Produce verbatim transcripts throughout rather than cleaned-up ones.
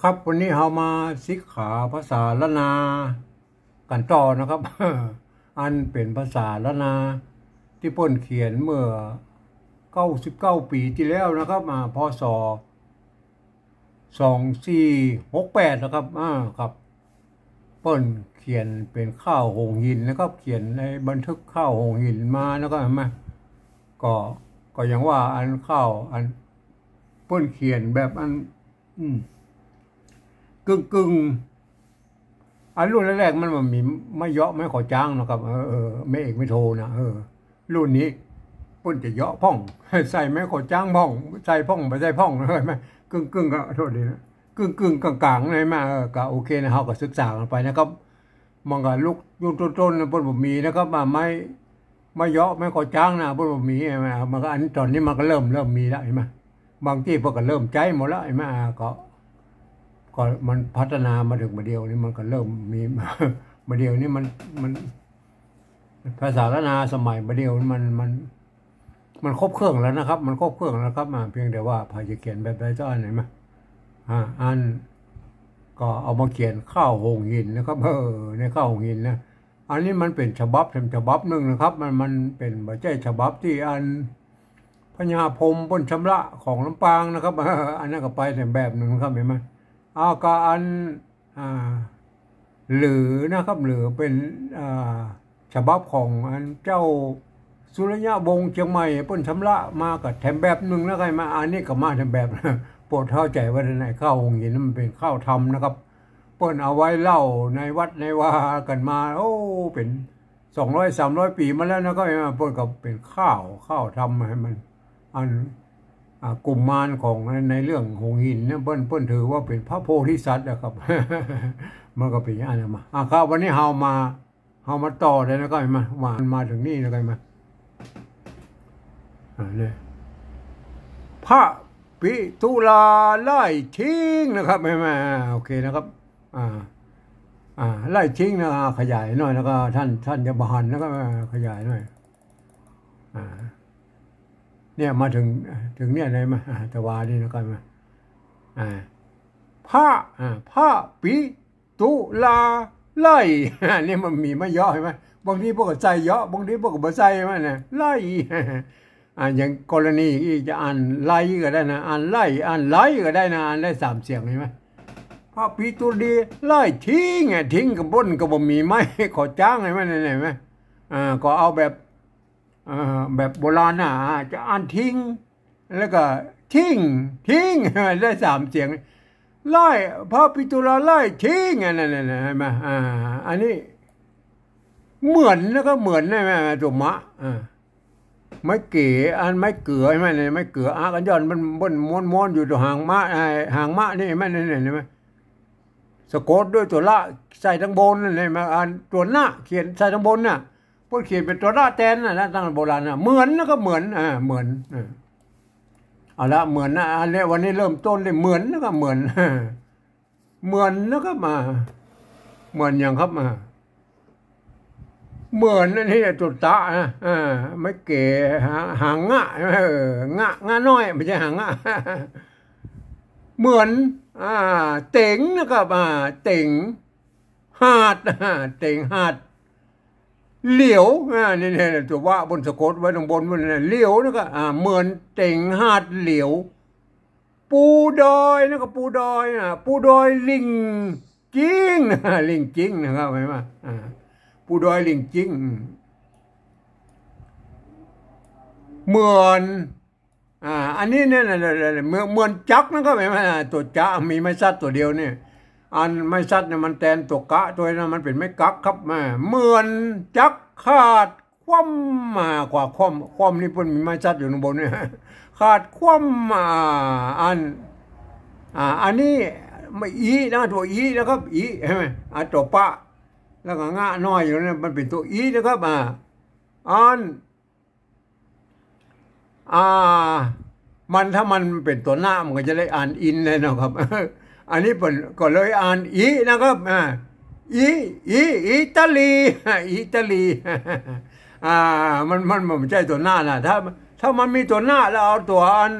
ครับ วันนี้เฮามาศึกษาภาษาล้านนากั๋นต่อนะครับ อันเป๋นภาษาล้านนาตี้เปิ้นเขียนเมื่อเก้าสิบเก้าปี๋ตี้แล้วนะครับ อ่า พ.ศ. สองสี่หกแปดนะครับ อ่า ครับ เปิ้นเขียนเป๋นข้าวหงส์หินนะครับ เขียนในบันทึกข้าวหงส์หินมานะครับ หันก่อ ก็ ก็อย่างว่าอันข้าว อันเปิ้นเขียนแบบอัน อืม กึ่งๆ อันรุ่นแรกๆ มันบ่มีไม้เยาะไม้ขอจ๊างนะครับ เออ เออ แม่เอกแม่โทนะ เออ รุ่นนี้เปิ้นจะเยาะพ่อง ใส่ไม้ขอจ๊างพ่อง ใส่พ่อง บ่ใส่พ่อง หันก่อ กึ่งๆ ก็ โทษทีนะ กึ่งๆ ก๋างๆ หันก่อ เออ ก็โอเคนะ เฮาก็ศึกษากั๋นไปนะครับ มันก็ลุกยุคต้นๆ นะ เปิ้นบ่มีนะครับ อ่า ไม้ ไม้เยาะไม้ขอจ๊างนะ เปิ้นบ่มี หันก่อ มันก็ อันต๋อนนี้มันก็เริ่ม เริ่มมีแล้ว หันก่อ บางตี้เปิ้นก็เริ่มใจ๊หมดแล้ว หันก่อ อ่า ก็ ก็มันพัฒนามาเถิงบ่าเดี่ยวนี้ มันก็เริ่มมี บ่าเดี่ยวนี้มัน มัน ภาษาล้านนาสมัยบ่าเดี่ยวนี้มัน มัน มันครบเครื่องแล้วนะครับ มันครบเครื่องแล้วครับ อ่า เพียงแต่ว่าใผจะเขียนแบบใดสักอัน หันก่อ อ่า อันก็เอามาเขียนข้าวหงส์หินนะครับ เออ ในข้าวหงส์หินนะ อันนี้มันเป๋นฉบับแถมฉบับนึ่งนะครับ มัน มันเป๋น บ่ใจ้ฉบับตี้อันพญาพรหมเปิ้นชำระของลำปางนะครับ เออ อันนั้นก็ไปแถมแบบนึ่งนะครับ หันก่อ เอาก็อัน อ่า หรือนะครับ หรือเป๋น อ่า ฉบับของอันเจ้าสุริยวงศ์เจียงใหม่เปิ้นชำระมาก็แถมแบบนึ่งนะครับ หันก่อ อันนี้ก็มาแถมแบบ โปรดเข้าใจ๋ว่าในข้าวหงส์หินนั้นมันเป๋นข้าวธรรมนะครับ เปิ้นเอาไว้เล่าในวัดในวากั๋นมา โอ้ เป๋นสองร้อยสามร้อยปี๋มาแล้วนะครับ หันก่อ เปิ้นก็เป๋นข้าว ข้าวธรรม หันก่อ มัน อัน อ่า กุมารของใน ในเรื่องหงส์หินเนี่ย เปิ้น เปิ้นถือว่าเป๋นพระโพธิสัตว์นะครับ มันก็เป๋นอย่างนั้นมา อ่ะครับ วันนี้เฮามา เฮามาต่อเลยนะครับ หันก่อ มา มาเถิงนี่นะครับ หันก่อ อ่า เนี่ย พระปิตุลาไล่ทิ้งนะครับ หันก่อ อ่า โอเคนะครับ อ่า อ่า ไล่ทิ้งนะ อ่า ขยายหน่อย แล้วก็ท่าน ท่านจะบ่หันนะครับ อ่า ขยายหน่อย อ่า เนี่ย มาเถิง เถิงเนี่ย ได้มา อ่า ตะวานี่นะครับ มา อ่า พระ อ่า พระปิตุลาไล่ นี่มันมีไม้เยาะ หันก่อ บางทีเปิ้นก็ใส่เยาะ บางทีเปิ้นก็บ่ใส่ หันก่อ นะ ไล่ อ่า อย่างกรณีอี้จะอ่านไล่ก็ได้นะ อ่านไล่ อ่านไล่ก็ได้นะ อ่านได้สามเสียง หันก่อ พระปิตุลาไล่ทิ้ง อ่ะ ทิ้งก็เปิ้นก็บ่มีไม้ขอจ๊าง หันก่อ นั่น หันก่อ อ่า ก็เอาแบบ อ่า แบบโบราณนะ อ่า จะอ่านทิ้ง แล้วก็ทิ้ง ทิ้ง ได้สามเสียง ไล่ พระปิตุลาไล่ทิ้ง อันนั้นน่ะ หันก่อ อ่า อันนี้ เหมือนนะครับ เหมือนนะ ตัวมะ อ่า ไม้เก๋ อันไม้เก๋อ หันก่อ ไม้เก๋อ อ่ะ กั๋นย้อนมัน มันม้วนๆ อยู่ตรงหางมะ ไอ้หางมะนี่ หันก่อ นั่น หันก่อ สะกดด้วยตั๋วละ ใส่ตังบนนั่น หันก่อ อันตั๋วนะ เขียนใส่ตังบนน่ะ เปิ้นเขียนเป๋นตั๋วนะแตนน่ะนะ ตั้งโบราณน่ะ เหมือนนะครับ เหมือน อ่า เหมือน อ่า เอาละ เหมือนนะ อันนี้ วันนี้เริ่มต้นเลย เหมือนนะครับ เหมือน เหมือนนะครับ อ่า เหมือนหยังครับ อ่า เหมือนอันนี้ตั๋วตะนะ อ่า ไม้เก๋ หา หางะ เออ งะ งะน้อย บ่ใจ้หางะ เหมือน อ่า เต็งนะครับ อ่า เต็ง หาด อ่า เต็งหาด เหลียว อ่า นี่ นี่ ตั๋ววะเปิ้นสะกดไว้ตังบนเปิ้นนะ เหลียวนะครับ อ่า เหมือนเต็งหาดเหลียว ปูดอยนะครับ ปูดอยนะ ปูดอยลิ่งจิงนะ ลิ่งจิงนะครับ หันก่อ อ่า ปูดอยลิ่งจิง อืม เหมือน อ่า อันนี้เนี่ยนะ เหมือน เหมือนจักรนะครับ หันก่อ ตั๋วจะมีไม้สัตว์ตั๋วเดียวเนี่ย อันไม้สัตว์เนี่ยมันแตนตั๋วกะ ตั๋วนั้นมันเป๋นไม้กั๊กครับ อ่า เหมือนจักรขาดคว่ำ อ่า ขวาคว่ำ คว่ำนี่เปิ้นมีไม้สัตว์อยู่ตังบนเนี่ย ขาดคว่ำ อ่า อัน อ่า อันนี้ไม่อีนะ ตั๋วอีนะครับ อี หันก่อ อ่า ตั๋วปะ แล้วก็งะน้อยอยู่เนี่ย มันเป๋นตั๋วอีนะครับ อ่า อัน อ่า มัน ถ้ามันเป๋นตั๋วนะ มันก็จะได้อ่านอินเลยนะครับ อันนี้เปิ้นก็เลยอ่านอีนะครับ อ่า อี อี อิตาลี อิตาลี อ่า มัน มัน มันบ่ใจ้ตั๋วนะนะ ถ้า ถ้ามันมีตั๋วนะแล้วเอาตั๋วอัน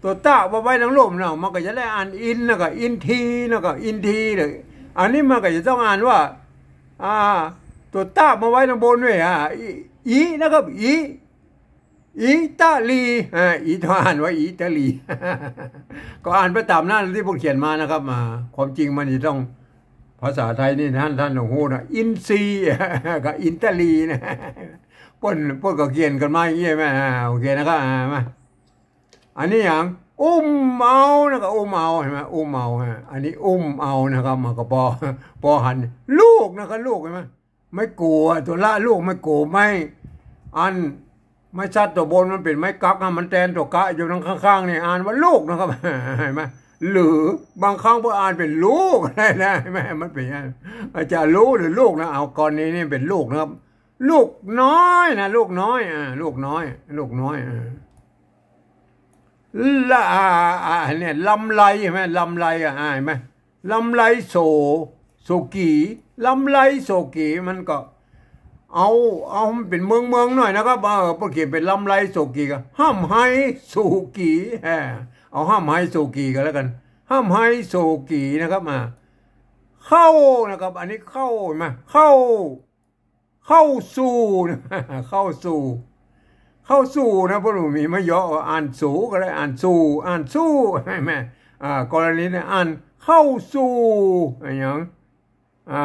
ตั๋วตะมาไว้ตังลุ่มเนาะ มันก็จะได้อ่านอินนะก็อินทีนะก็อินทีเลย อันนี้มันก็จะต้องอ่านว่า อ่า ตั๋วตะมาไว้ตังบนด้วย อ่า อิ อินะครับ อิ อิตาลี อ่า อิ ต้องอ่านว่าอิตาลี ก็อ่านไปต๋ามนั้นตี้เปิ้นเขียนมานะครับ อ่า ความจริงมันจะต้อง ภาษาไทยนี่ท่าน ท่านต้องฮู้นะ อินทรีย์ กับอิตาลีนะ เปิ้น เปิ้นก็เขียนกั๋นมาอย่างนี้แม่น อ่า โอเคนะครับ อ่า มา อันนี้หยัง อุ้มเอานะก็อุ้มเอา หันก่อ อุ้มเอา ฮะ อันนี้อุ้มเอานะครับ มันก็ปอ ปอหัน ลูกนะก็ลูก หันก่อ ไม้กู๋อะ ตั๋วละลูก ไม้กู๋ ไม้ อัน ไม้สัตว์ตั๋วบนมันเป๋นไม้กั๊กอะ มันแตนตั๋วกะอยู่ตังข้างๆ นี่ อ่านว่าลูกนะครับ หันก่อ หรือบางครั้งเปิ้นอ่านเป๋นลูกก็ได้นะ หันก่อ มันเป๋นอย่างนั้น อาจจะลูกหรือลูกนะ เอากรณีนี้เป๋นลูกนะครับ ลูกน้อยนะ ลูกน้อย อ่า ลูกน้อย ลูกน้อย อ่า ละ อ่า อ่า เนี่ย ลำไล หันก่อ ลำไล อ่ะ อ่า หันก่อ ลำไลโส โสกี ลำไลโสกี มันก็ เอา เอามันเป๋นเมืองๆ หน่อยนะครับ เออ เปิ้นเขียนเป๋นลำไลโสกีก็ ฮ่ำไฮโสกี เออ เอาฮ่ำไฮโสกีก็แล้วกั๋น ฮ่ำไฮโสกีนะครับ อ่า เข้านะครับ อันนี้เข้า หันก่อ เข้า เข้าสู่นะ เข้าสู่ เข้าสู่นะ เปิ้นบ่มีมาเยาะ อ่านสู่ก็ได้ อ่านสู่ อ่านสู่ หันก่อ อ่า กรณีนี้อ่านเข้าสู่ อะหยัง อ่า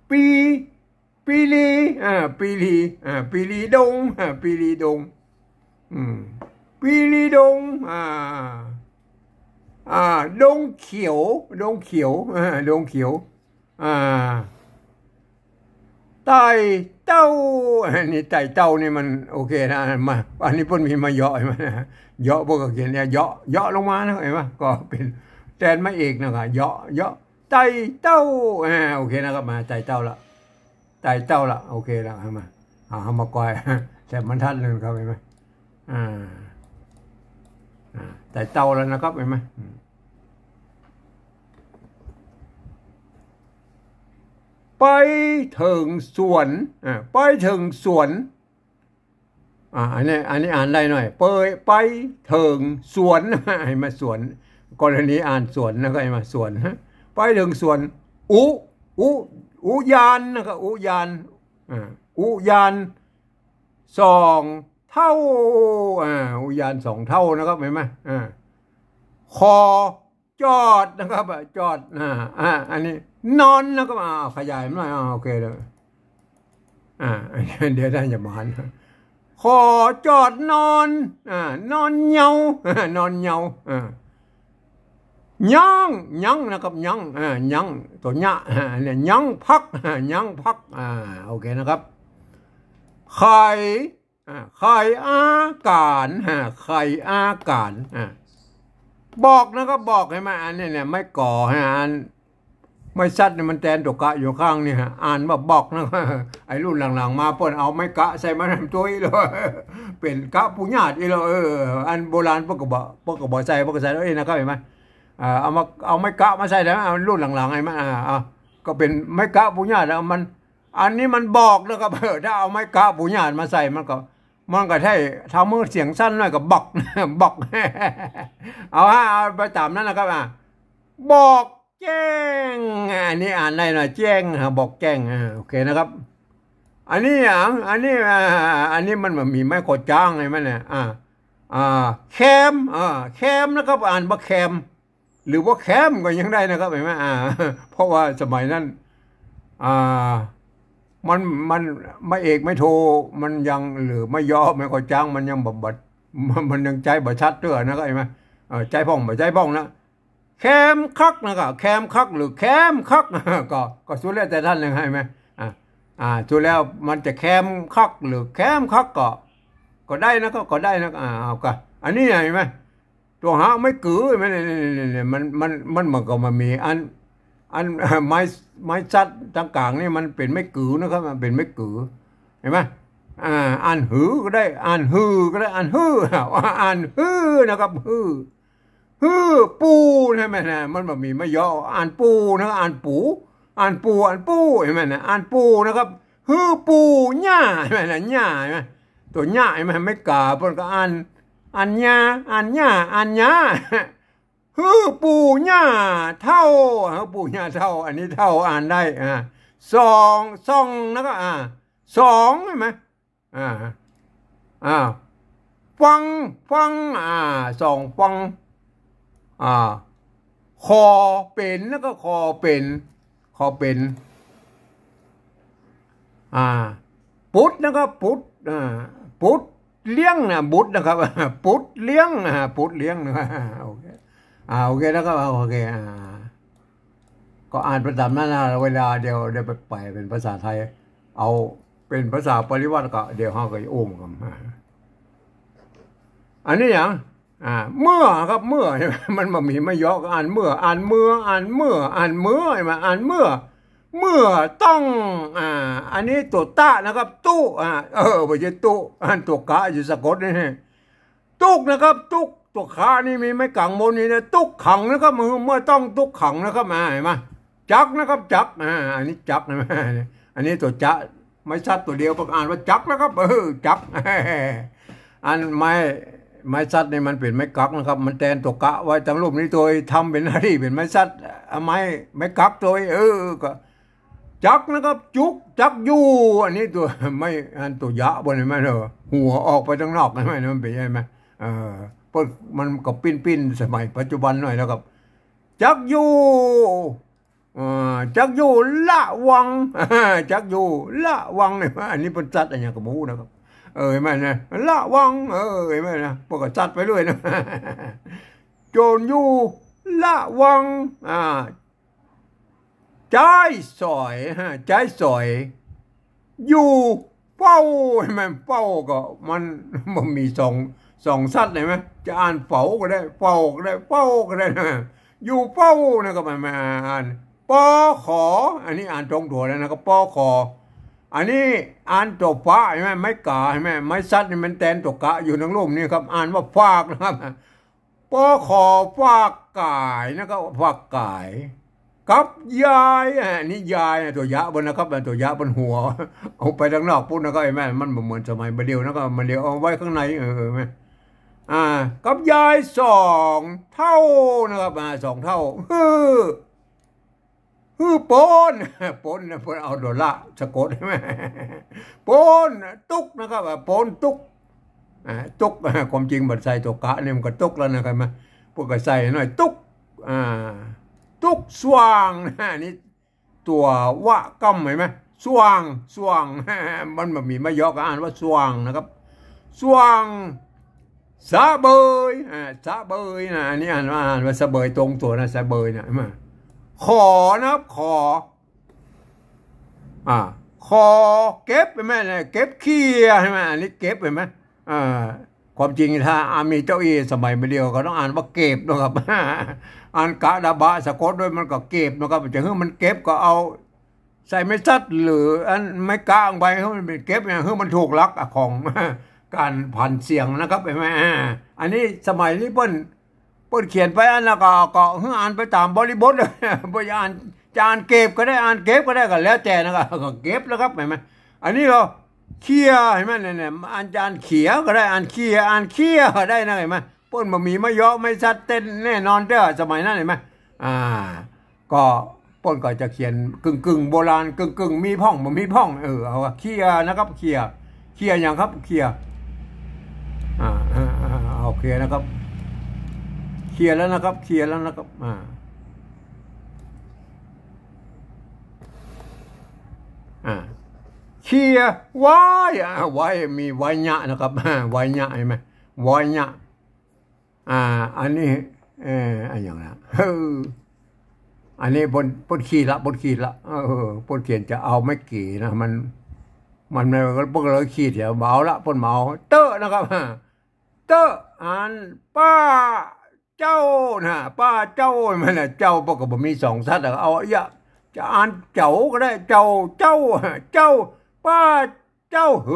ปี ปีลี อ่า ปีลี อ่า ปีลีดง อ่า ปีลีดง อืม ปีลีดง อ่า อ่า ดงเขียว ดงเขียว อ่า ดงเขียว อ่า ไต่เต้า อันนี้ไต่เต้านี่มันโอเคนะ มา อันนี้เปิ้นมีมาเยาะ หันก่อ เยาะ เปิ้นก็เขียนเนี่ย เยาะ เยาะลงมานะ หันก่อ ก็เป๋นแตนไม้เอกนะก็ เยาะ เยาะ ไต่เต้า อ่า โอเคนะครับ มา ไต่เต้าละ ไต่เต้าละ โอเคละ เอามา เอา เอามาก่อย แต่มันทัดเลยครับ หันก่อ อ่า อ่า ไต่เต้าแล้วนะครับ หันก่อ อืม ไปเถิงสวน อ่า ไปเถิงสวน อ่า อันนี้ อันนี้อ่านได้หน่อย ไป ไปเถิงสวน หันก่อ สวน กรณีอ่านสวนนะก็ หันก่อ สวน ไปเถิงสวน อุ อุ อุยานนะก็ อุยาน อ่า อุยาน สองเท่า อ่า อุยานสองเท่านะครับ หันก่อ อ่า ขอ จอดนะครับ อ่ะ จอด อ่า อ่า อันนี้ นอนนะครับ อ่า ขยายหน่อย อ่า โอเคเลย อ่า เดี๋ยวท่านจะมา ขอจอดนอน อ่า นอนเหยา นอนเหยา อ่า ยั้ง ยั้งนะครับ ยั้ง อ่า ยั้ง ตั๋วเยียะ อ่า เนี่ย ยั้งพัก อ่า ยั้งพัก อ่า โอเคนะครับ ไข อ่า ไขอาก๋าน อ่า ไขอาก๋าน อ่า บอกนะครับ บอก หันก่อ อันนี้เนี่ย ไม้ก๋อ หันก่อ อัน ไม้สัตว์นี่มันแตนตั๋วกะอยู่ข้างนี่ อ่านว่าบอกนะ ไอ้รุ่นหลังๆ มาเปิ้นเอาไม้กะใส่มาทำตวยเลย เป๋นกะปูญาติอีกแล้ว เออ อันโบราณเปิ้นก็บ่ เปิ้นก็บ่ใส่ เปิ้นก็ใส่เอาเองนะครับ หันก่อ อ่า เอามา เอาไม้กะมาใส่แล้ว เอารุ่นหลังๆ หันก่อ อ่า อ่า ก็เป๋นไม้กะปูญาติแล้ว มัน อันนี้มันบอกนะครับ เออ ถ้าเอาไม้กะปูญาติมาใส่ มันก็ มันก็ใช้ ทำหื้อเสียงสั้นหน่อยก็บอก บอก เอาฮะ เอาไปต๋ามนั้นนะครับ อ่ะ บอกแจ้ง อันนี้อ่านได้หน่อย แจ้ง อ่ะ บอกแจ้ง อ่ะ โอเคนะครับ อันนี้อย่าง อันนี้ อ่า อันนี้มันบ่มีไม้ข้อจ๊าง หันก่อ เนี่ย อ่า อ่า แคม อ่า แคมนะครับ อ่านว่าแคม หรือว่าแคมก็ยังได้นะครับ หันก่อ อ่า เพราะว่าสมัยนั้น อ่า มัน มัน ไม้เอกไม้โท มันยัง หรือไม้ยอ ไม้ข้อจ๊าง มันยังบ่ บ่ มัน มันยังใจ๊บ่ชัดเตื้อนะครับ หันก่อ เออ ใจ๊พ่อง บ่ใจ๊พ่องนะ แคมคักนะครับ แคมคักหรือแคมคัก ก็ ก็สุดแล้วแต่ท่านเลย หันก่อ อ่า อ่า สุดแล้วมันจะแคมคักหรือแคมคักก็ ก็ได้นะครับ ก็ได้นะครับ อ่า เอาก็ อันนี้หันก่อ ตั๋วหาไม้กือ หันก่อ เนี่ย เนี่ย เนี่ย เนี่ย มัน มัน มัน มันก็มามีอัน อัน ไม้ ไม้สัตว์ตางก๋างนี่มันเป๋นไม้กือนะครับ มันเป๋นไม้กือ หันก่อ อ่า อ่านหือก็ได้ อ่านหือก็ได้ อ่านหือ อ่านหือนะครับ หือ หือปู ใช่ไหมนะ มันบ่มีไม้ยอ อ่านปูนะ อ่านปู อ่านปู อ่านปู หันก่อ นะ อ่านปูนะครับ หือปู หญ้า หันก่อ นะ หญ้า หันก่อ ตั๋วหญ้า หันก่อ ไม้ก๋า เปิ้นก็อ่าน อันยา อันยา อันยา หื้อปู่ย่าเฒ่า หื้อปู่ย่าเฒ่า อันนี้เฒ่าอ่านได้ อ่า ส่อง ส่อง แล้วก็ อ่า สอง ใช่ไหม อ่า อ่า ฟัง ฟัง อ่า ส่อง ฟัง อ่า ขอเป็น แล้วก็ขอเป็น ขอเป็น อ่า ปุตรนะครับ ปุตร อ่า ปุตรเลี้ยงนะ บุตรนะครับ ปุตรเลี้ยง อ่า ปุตรเลี้ยงนะ โอเค อ่า โอเคนะครับ โอเค อ่า ก็อ่านไปต๋ามนั้นนะ เวลาเดี๋ยว เดี๋ยวไปแป๋เป๋นภาษาไทย เอาเป๋นภาษาปริวรรตก็ เดี๋ยวเฮาก็จะอุ้มกัน อ่า อันนี้หยัง อ่า เมื่อครับ เมื่อ มันบ่มีไม้ยอ ก็อ่านเมื่อ อ่านเมื่อ อ่านเมื่อ อ่านเมื่อ เห็นไหม อ่านเมื่อ เมื่อต้อง อ่า อันนี้ตั๋วตะนะครับ ตุ๊ อ่า เออ บ่ใจ้ตุ๊ อ่านตั๋วกะ อยู่สะกดนี่ ตุ๊กนะครับ ตุ๊ก ตั๋วคะนี่มีไม้ก๋างบนนี่นะ ตุ๊กขังนะครับ เมื่อ เมื่อต้องตุ๊กขังนะครับ อ่า เห็นไหม จักนะครับ จัก อ่า อันนี้จักนะ อันนี้ตั๋วจะ ไม้สัตว์ตั๋วเดียว ปากอ่านว่าจักนะครับ เออ จัก อันไม้ ไม้สัตว์นี่มันเป๋นไม้กั๊กนะครับ มันแตนตั๋วกะไว้ตังลุ่มนี้ โตยทำเป๋นหน้าตี้เป๋นไม้สัตว์ เอาไม้ ไม้กั๊กโตย เออ ก็ จักนะครับ จุก จักอยู่ อันนี้ตั๋ว ไม้ อันตั๋วยะบ่นี่ แม่นบ่ หัวออกไปตังนอก ใช่ไหม มันเป๋นใช่ไหม เออ เปิ้น มันก็ปิ้นๆ สมัยปัจจุบันหน่อยแล้วครับ จักอยู่ เอ่อ จักอยู่ระวัง จักอยู่ระวัง อันนี้เปิ้นสัตว์อะหยังก็บ่ฮู้นะครับ เออ เห็นไหมนะ ระวัง เออ เห็นไหมนะ พวกก็สัตว์ไปเรื่อยนะ โจรอยู่ระวัง อ่า ใจ๊สอย ฮะ ใจ๊สอย อยู่เฝ้า เห็นไหม เฝ้าก็มัน มันมีสอง สองสัตว์ เห็นไหม จะอ่านเฝาก็ได้ เฝ้าก็ได้ เฝ้าก็ได้นะ อยู่เฝ้านะครับ มาอ่าน ปอขอ อันนี้อ่านตรงตั๋วแล้วนะครับ ปอขอ อันนี้อ่านตั๋วฟะ เห็นไหม ไม้กา เห็นไหม ไม้สัตว์นี่มันแตนตั๋วกะอยู่ตังลุ่มนี้ครับ อ่านว่าฟากนะครับ ปอขอ ฟากก๋ายนะครับ ฟากก๋าย กับยาย อ่ะ อันนี้ยายนะ ตั๋วยะบ่นะครับ ตั๋วยะบนหัว เอาไปตังนอกปุ้นนะครับ เห็นไหม มันบ่เหมือนสมัยบ่าเดี่ยวนะครับ บ่าเดี่ยวเอาไว้ข้างใน เออ เห็นไหม อ่า กับยายสองเฒ่านะครับ อ่า สองเฒ่า หื้อ หื้อปน ปนนะ ปนเอาตั๋วละสะกด ปนตุ๊กนะครับ อ่า ปนตุ๊ก อ่า ตุ๊ก ความจริงบ่ใส่ตั๋วกะนี่มันก็ตุ๊กแล้วนะครับ มา พวกก็ใส่หน่อย ตุ๊ก อ่า ตุ๊กสว่าง นี่ตั๋ววะก้ำ เห็นไหม สว่าง สว่าง มันบ่มีไม้ยอ ก็อ่านว่าสว่างนะครับ สว่าง สะเบย อ่า สะเบยนะ อันนี้อ่านว่า อ่านว่าสะเบยตรงตั๋วนะ สะเบยนะ มา ขอนะครับ ขอ อ่า ขอเก็บ เห็นไหมเนี่ย เก็บเขี้ย เห็นไหม อันนี้เก็บ เห็นไหม อ่า ความจริงถ้าอามีเจ้าอี้สมัยบ่าเดี่ยวก็ต้องอ่านว่าเก็บนะครับ อ่านกะดาบะสะกดด้วยมันก็เก็บนะครับ จะหื้อมันเก็บก็เอา ใส่ไม้สัตว์หรืออันไม้กาลงไป หื้อมันเป๋นเก็บเนี่ย หื้อมันถูกหลักอะของก๋านผันเสียงนะครับ เห็นไหม อ่า อันนี้สมัยนี้เปิ้น เปิ้นเขียนไปอันนั้นก็ ก็หื้ออ่านไปต๋ามบริบท บ่จะอ่าน จะอ่านเก็บก็ได้ อ่านเก็บก็ได้ ก็แล้วแต่นะครับ ก็เก็บนะครับ เห็นไหม อันนี้ก็เขี้ย เห็นไหมเนี่ย เนี่ย อ่าน อ่านเขียก็ได้ อ่านเขี้ย อ่านเขี้ยก็ได้นะ เห็นไหม เปิ้นบ่มีไม้ยอไม้สัตว์แตนแน่นอนเด้อ สมัยนั้น เห็นไหม อ่า ก็เปิ้นก็จะเขียนกึ่งๆ โบราณ กึ่งๆ มีพ่องบ่มีพ่อง เออ เอาว่าเขี้ยนะครับ เขี้ย เขี้ยหยังครับ เขี้ย อ่า อ่า อ่า อ่า โอเคนะครับ เขี้ยแล้วนะครับ เขี้ยแล้วนะครับ อ่า อ่า เขี้ย ไว้ อ่า ไว้ มีไว้ยะนะครับ อ่า ไว้ยะ เห็นไหม ไว้ยะ อ่า อันนี้ เอ่อ อันหยังนะ เออ อันนี้เปิ้น เปิ้นขีดละ เปิ้นขีดละ เออ เปิ้นเขียนจะเอาไม้เก๋นะ มัน มัน มัน เปิ้นก็เลยขีด เดี๋ยวบ่เอาละ เปิ้นบ่เอา เต๊อะนะครับ เต๊อะ อ่านป้าเจ้านะ ป้าเจ้า มันน่ะ เจ้า เปิ้นก็บ่มีสองสัตว์อะ เอา อย่า จะอ่านเจ้าก็ได้ เจ้า เจ้า เจ้า ป้า เจ้าเห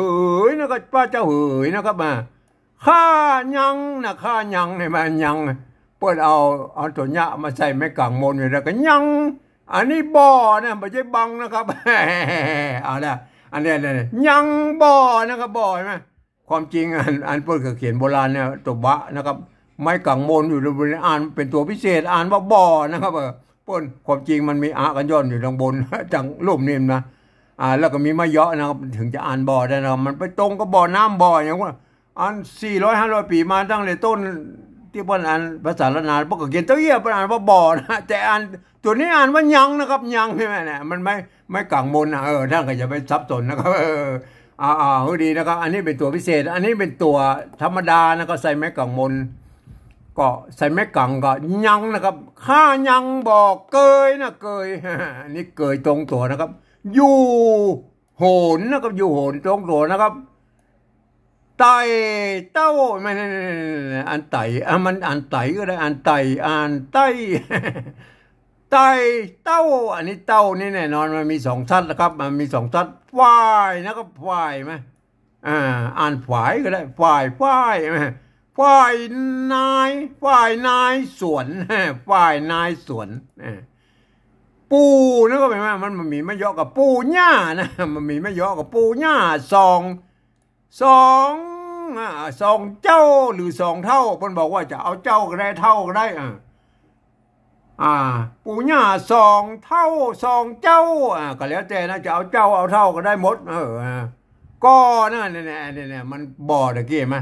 ยนะครับ ป้าเจ้าเหยนะครับ มา ข้ายังนะ ข้ายัง เห็นไหม ยัง เปิ้นเอา เอาตั๋วยะมาใส่ไม้ก๋างบนอยู่แล้วก็ยัง อันนี้บ่อนะ บ่ใจ้บังนะครับ เอาละ อันนี้ อันนี้ ยังบ่อนะครับ บ่อ เห็นไหม ความจริงอัน อันเปิ้นก็เขียนโบราณเนี่ย ตั๋วบะนะครับ ไม้กังมนอยู่บน อ่านเป๋นตั๋วพิเศษ อ่านว่าบ่อนะครับ เออ เปิ้น ความจริงมันมีอะกั๋นย่อนอยู่ตางบน ตางลุ่มนี่นะ อ่า แล้วก็มีไม้เยาะนะครับ เถิงจะอ่านบ่อได้นะครับ มันไปตรงกับบ่อน้ำบ่ออย่างว่า อันสี่ร้อยห้าร้อยปี๋มาตั้งแต่ต้น ตี้เปิ้นอ่านภาษาล้านนา เปิ้นก็เขียนตั๋วเอี้ย เปิ้นอ่านว่าบ่อนะ แต่อ่าน ตั๋วนี้อ่านว่ายังนะครับ ยังใช่ไหมเนี่ย มันไม้ ไม้กังมนนะ เออ ต้านก็อย่าไปสับสนนะครับ เออ อ่า อ่า เออ ดีนะครับ อันนี้เป๋นตั๋วพิเศษ อันนี้เป๋นตั๋วธรรมดานะ ก็ใส่ไม้กังมน ก็ใส่ไม้กังก็ยังนะครับ ข้ายังบ่เกยนะ เกย อันนี้เกยตรงตั๋วนะครับ อยู่โหนนะครับ อยู่โหนตรงตั๋วนะครับ ไต่เต้า ไม่ ไม่ ไม่ ไม่ อันไต่ อ่ะ มันอันไต่ก็ได้ อันไต่ อันไต่ ไต่เต้า อันนี้เต้านี่แน่นอน มันมีสองชัดนะครับ มันมีสองชัด ฝ่ายนะครับ ฝ่ายไหม อ่า อ่านฝ่ายก็ได้ ฝ่าย ฝ่ายไหม ฝ่ายนาย ฝ่ายนายสวน ฝ่ายนายสวน อ่า ปู่นะครับ เห็นไหม มันบ่มีไม้เยาะกับปู่ย่านะ มันมีไม้เยาะกับปู่ย่า สอง สอง อ่า สองเจ้าหรือสองเฒ่า เปิ้นบอกว่าจะเอาเจ้าก็ได้ เฒ่าก็ได้ อ่า อ่า ปู่ย่าสองเฒ่า สองเจ้า อ่า ก็แล้วแต่นะ จะเอาเจ้าเอาเฒ่าก็ได้หมด เออ อ่า ก่อนะ เนี่ย เนี่ย เนี่ย เนี่ย มันบ่อตะกี้เห็นไหม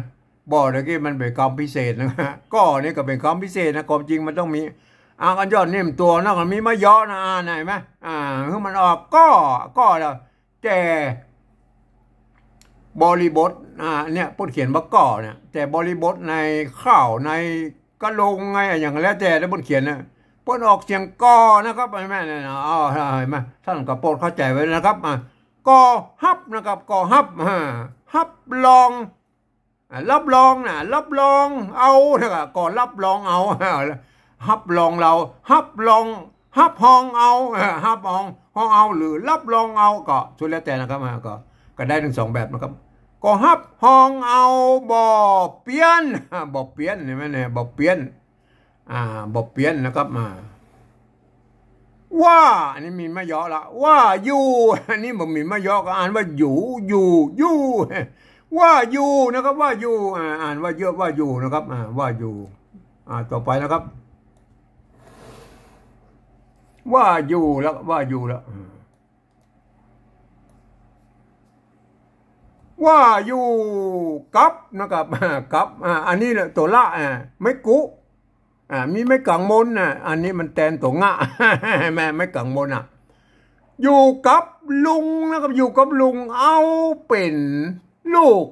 บ่อตะกี้มันเป๋นกำพิเศษนะ ก่อนี่ก็เป๋นกำพิเศษนะ ความจริงมันต้องมี อ่า กั๋นย่อนนี่มันตั๋วนะ มันมีไม้เยาะนะ อ่า ไหนไหม อ่า หื้อมันออก ก่อ ก่อแล้ว แต่บริบท อ่า เนี่ย เปิ้นเขียนว่าก่อเนี่ย แต่บริบทในข่าว ในกะลงไง อย่างแล้วแต่ แล้วเปิ้นเขียนนะ เปิ้นออกเสียงก่อนะครับ เห็นไหมเนี่ยนะ อ๋อ เห็นไหม ต้านก็โปรดเข้าใจ๋ไว้นะครับ อ่า ก่อฮับนะครับ ก่อฮับ อ่า ฮับรอง อ่า ฮับรองนะ ฮับรองเอานะครับ ก่อฮับรองเอา ฮับรองเอา ฮับรอง ฮับฮองเอา เออ ฮับฮอง ฮองเอา หรือฮับรองเอา ก็สุดแล้วแต่นะครับ อ่า ก็ ก็ได้ตึงสองแบบนะครับ ก่อฮับฮองเอา บ่อเปี้ยน บ่อเปี้ยน เห็นไหมเนี่ย บ่อเปี้ยน อ่า บ่อเปี้ยนนะครับ อ่า ว่า อันนี้มีไม้เยาะละ ว่าอยู่ อันนี้บ่มีไม้เยาะ ก็อ่านว่าอยู่ อยู่ อยู่ ว่าอยู่นะครับ ว่าอยู่ อ่า อ่านว่าเยาะ ว่าอยู่นะครับ อ่า ว่าอยู่ อ่า ต่อไปนะครับ ว่าอยู่แล้ว ว่าอยู่แล้ว อ่า ว่าอยู่กับนะครับ กับ อ่า อันนี้แหละตั๋วละ อ่า ไม้กุ อ่า มีไม้กังมนนะ อันนี้มันแตนตั๋วงะ แม่ ไม้กังมนอ่ะ อยู่กับลุงนะครับ อยู่กับลุง เอาเป๋นลูก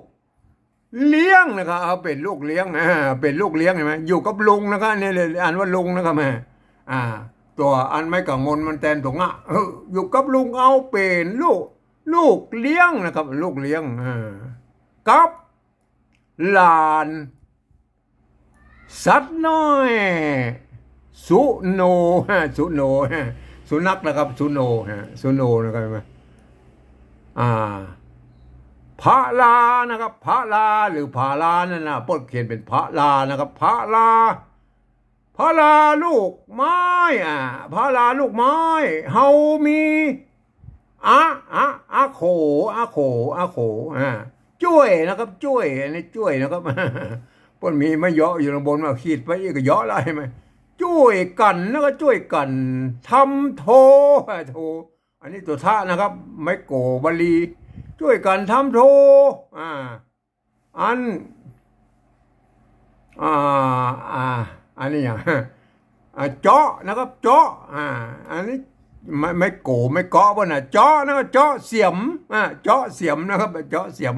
เลี้ยงนะครับ เอาเป๋นลูกเลี้ยง อ่า เป๋นลูกเลี้ยง เห็นไหม อยู่กับลุงนะครับ เนี่ยเลยอ่านว่าลุงนะครับ อ่า อ่า ตั๋วอันไม้กังมนมันแตนตั๋วงะ เออ อยู่กับลุง เอาเป๋นลูก ลูกเลี้ยงนะครับ ลูกเลี้ยง อ่า กับหลาน สัตว์น้อย สุโน ฮะ สุโน ฮะ สุนัขนะครับ สุโน ฮะ สุโนนะครับ เห็นไหม อ่า พารานะครับ พาราหรือพารานั่นนะ เปิ้นเขียนเป๋นพารานะครับ พารา พาราลูกไม้ อ่า พาราลูกไม้ เฮามี อะ อะ อะโข อะโข อะโข อ่า จ้วยนะครับ จ้วย อันนี้จ้วยนะครับ เปิ้นมีไม้เยาะอยู่ตางบน ว่าขีดไปอีกก็เยาะแล้ว เห็นไหม จ้วยกั๋นนะครับ จ้วยกั๋น ทำโท โท อันนี้ตั๋วทะนะครับ ไม้โกบาลี จ้วยกั๋นทำโท อ่า อัน อ่า อ่า อันนี้อย่าง อ่า เจาะนะครับ เจาะ อ่า อันนี้ไม้ ไม้โก ไม้เกาะเปิ้นน่ะ เจาะนะครับ เจาะเสียม อ่า เจาะเสียมนะครับ เจาะเสียม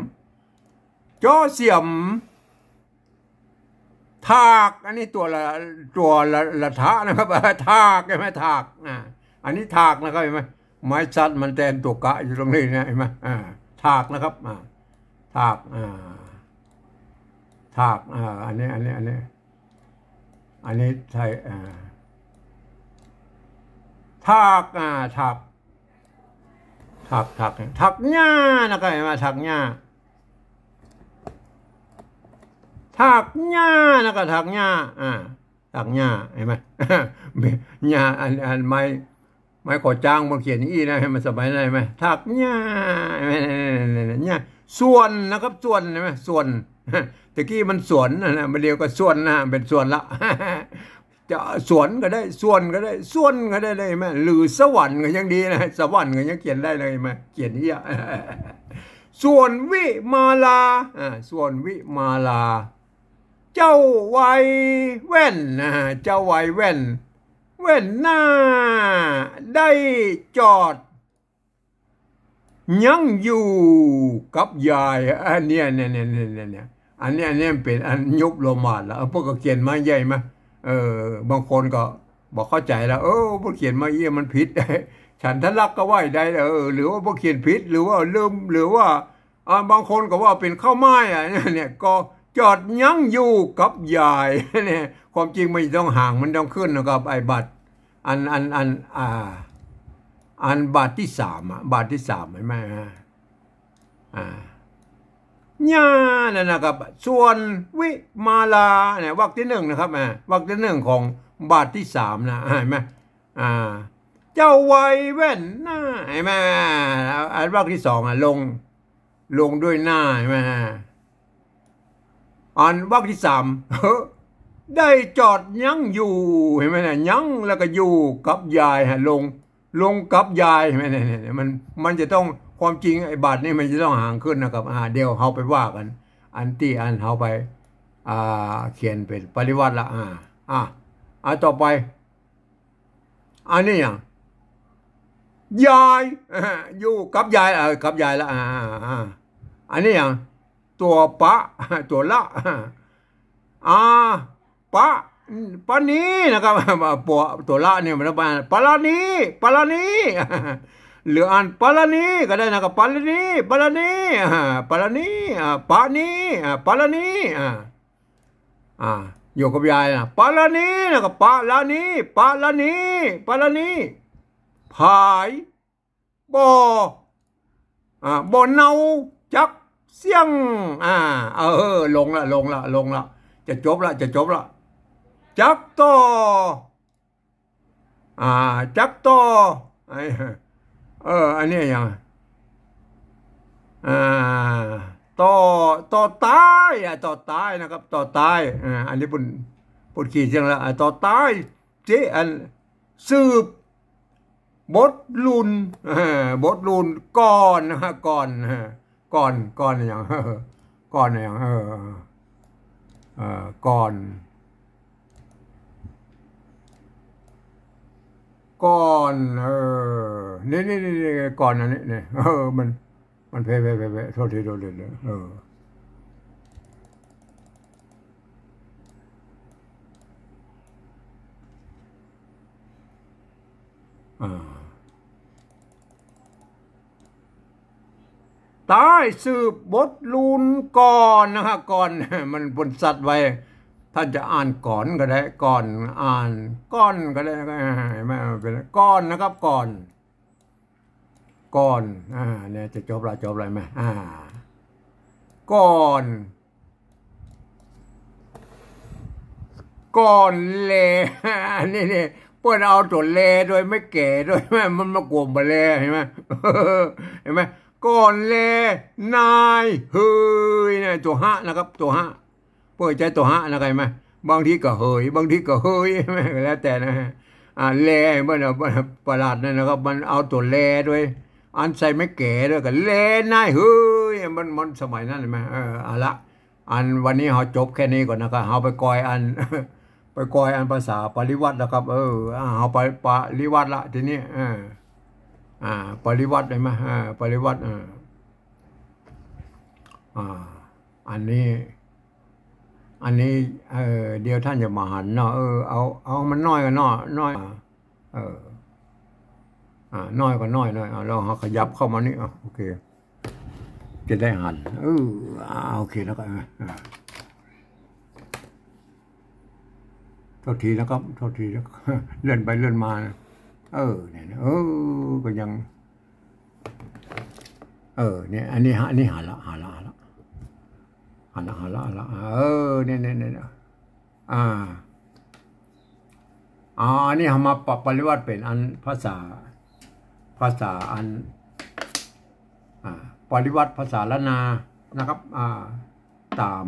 เจาะเสียม ถาก อันนี้ตั๋วละ ตั๋วละ ละทะนะครับ ถาก เห็นไหม ถาก อ่า อันนี้ถากนะครับ เห็นไหม ไม้ชัดมันแตนตั๋วกะอยู่ตรงนี้นะ เห็นไหม อ่า ถากนะครับ อ่า ถาก อ่า ถาก อ่า อันนี้ อันนี้ อันนี้ อันนี้ไทย อ่า ถาก อ่า ถาก ถาก ถาก ถากหญ้านะครับ เห็นไหม ถากหญ้า ถากหญ้านะครับ ถากหญ้า อ่า ถากหญ้า เห็นไหม หญ้า อัน อันไม้ ไม้ก่อจ๊าง เปิ้นเขียนอย่างอี้นะ หื้อมันสมัยนั้น เห็นไหม ถากหญ้า หญ้า ส่วนนะครับ ส่วน เห็นไหม ส่วน ตะกี้มันสวนนะนะ บัดเดี่ยวก็ส่วนนะ เป๋นส่วนละ จะสวนก็ได้ ส่วนก็ได้ ส่วนก็ได้เลย เห็นไหม หรือสวรรค์ก็ยังดีนะ สวรรค์ก็ยังเขียนได้เลย เห็นไหม เขียนเยียะ ส่วนวิมาลา อ่า ส่วนวิมาลา เจ้าวัยแว่นนะ เจ้าวัยแว่น แว่นหน้า ได้จอด ยังอยู่กับยาย อันเนี้ย เนี่ย เนี่ย เนี่ย เนี่ย เนี่ย อันเนี้ย อันเนี้ยมันเป๋นอันยุบโลมาดละ เออ เปิ้นก็เขียนมาใหญ่มา เออ บางคนก็บ่เข้าใจ๋ละ เออ เปิ้นเขียนมาเยียะมันผิด ฉันทลักษณ์ก็ว่าได้ เออ หรือว่าเปิ้นเขียนผิด หรือว่าลืม หรือว่า อ่า บางคนก็ว่าเป๋นข้าวหมาย อ่ะ เนี่ย ก็จอดยังอยู่กับยาย เนี่ย ความจริงมันต้องหางมันต้องขึ้นนะครับ ไอ้บาท อัน อัน อัน อ่า อันบาทตี้สามอะ บาทตี้สาม เห็นไหม อ่า อ่า เนี่ย นั่นนะครับ ส่วนวิมาลา เนี่ย วรรคตี้หนึ่งนะครับ อ่า วรรคตี้หนึ่งของบาทตี้สามนะ อ่า เห็นไหม อ่า เจ้าวัยแว่นหน้า เห็นไหม อ่า อันวรรคตี้สองอะ ลง ลงด้วยหน้า เห็นไหม อันวรรคตี้สาม ได้จอดยังอยู่ เห็นไหมเนี่ย ยังแล้วก็อยู่กับยายฮะ ลง ลงกับยาย เห็นไหมเนี่ย เนี่ย มัน มันจะต้อง ความจริงไอ้บาทนี้มันจะต้องหางขึ้นนะครับ อ่า เดี๋ยวเฮาไปว่ากั๋น อันตี้อันเฮาไป อ่า เขียนเป๋นปริวรรคละ อ่า อ่า อ่า ต่อไป อันนี้หยัง ยาย อยู่กับยาย เออ กับยายละ อ่า อ่า อ่า อันนี้หยัง ตั๋วปะ ตั๋วละ อ่า ปะ ปะนีนะครับ ตั๋ว ตั๋วละเนี่ยมันปะ ปะละนี ปะละนี หรืออ่านปะละนีก็ได้นะครับ ปะละนี ปะละนี อ่า ปะละนี อ่า ปะนี อ่า ปะละนี อ่า อ่า อยู่กับยายนะ ปะละนี แล้วก็ปะละนี ปะละนี ปะละนี ผาย บ่ อ่า บ่เนาจักเสี้ยง อ่า เออ ลงละ ลงละ ลงละ จะจบละ จะจบละ จักต่อ อ่า จักต่อ ไอ้ เออ อันนี้หยัง อ่า ต่อ ต่อตาย อ่ะ ต่อตายนะครับ ต่อตาย อ่า อันนี้เปิ้น เปิ้นขีดเส้นละ อ่า ต่อตาย เจ๊ อัน สืบ บทรุ่น เออ บทรุ่น ก่อนนะฮะ ก่อน เออ ก่อน ก่อนอะหยัง ก่อนอะหยัง เออ เออ ก่อน ก่อน เออ นี่ นี่ นี่ นี่ ก่อนอันนี้ นี่ เออ มัน มันเผลอ เผลอ เผลอ เผลอ โทษที โทษที เออ อ่า ตายสืบบทรุ่นก่อนนะฮะ ก่อน มันบนสัตว์ไว้ ท่านจะอ่านก่อนก็ได้ ก่อน อ่านก่อนก็ได้ เห็นไหม มันเป๋นก่อนนะครับ ก่อน ก่อน อ่า เนี่ย จะจบละ จบละ เห็นไหม อ่า ก่อน ก่อนแล อันนี้เนี่ย เปิ้นเอาตั๋วแลด้วย ไม้แก๋ด้วย มันมากวมบ่าแล เห็นไหม เห็นไหม ก่อนแล นายเหย เนี่ย ตั๋วฮะนะครับ ตั๋วฮะ เปิ้นใจ๊ตั๋วฮะนะ เข้าใจ๋ไหม บางทีก็เหย บางทีก็เฮย แล้วแต่นะ อ่า แล เปิ้นเอา ประหลาดนั่นนะครับ มันเอาตั๋วแลด้วย อันใส่ไม้แก๋ด้วย ก็แลนายเหย มัน มันสมัยนั้น เห็นไหม เออ เอาละ อันวันนี้เฮาจบแค่นี้ก่อนนะครับ เฮาไปกอยอัน ไปกอยอันภาษาปริวรรคนะครับ เออ อ่า เฮาไปปริวรรคละทีนี้ เออ อ่า ปริวรรค เห็นไหม อ่า ปริวรรค เออ อ่า อันนี้ อันนี้ เออ เดี๋ยวท่านจะบ่หันเนาะ เออ เอา เอามันน้อยก่อนเนาะ น้อย เออ อ่า น้อยก็น้อย น้อย อ่า แล้วเฮาขยับเข้ามานี่ อ่ะ โอเค จะได้หัน เออ อ่า โอเค แล้วก็ อ่า อ่า โทษทีนะครับ โทษทีนะ เลื่อนไปเลื่อนมานะ เออ เนี่ยนะ เออ ก็ยัง เออ เนี่ย อันนี้ฮะ อันนี้หันละ หันละ หันละ หันละ หันละ หันละ เออ เนี่ย เนี่ย เนี่ย เนี่ย อ่า อ่า อันนี้เฮามาปรับปริวรรคเป๋นอันภาษา ภาษาอัน อ่า ปริวรรตภาษาล้านนานะครับ อ่า ต๋าม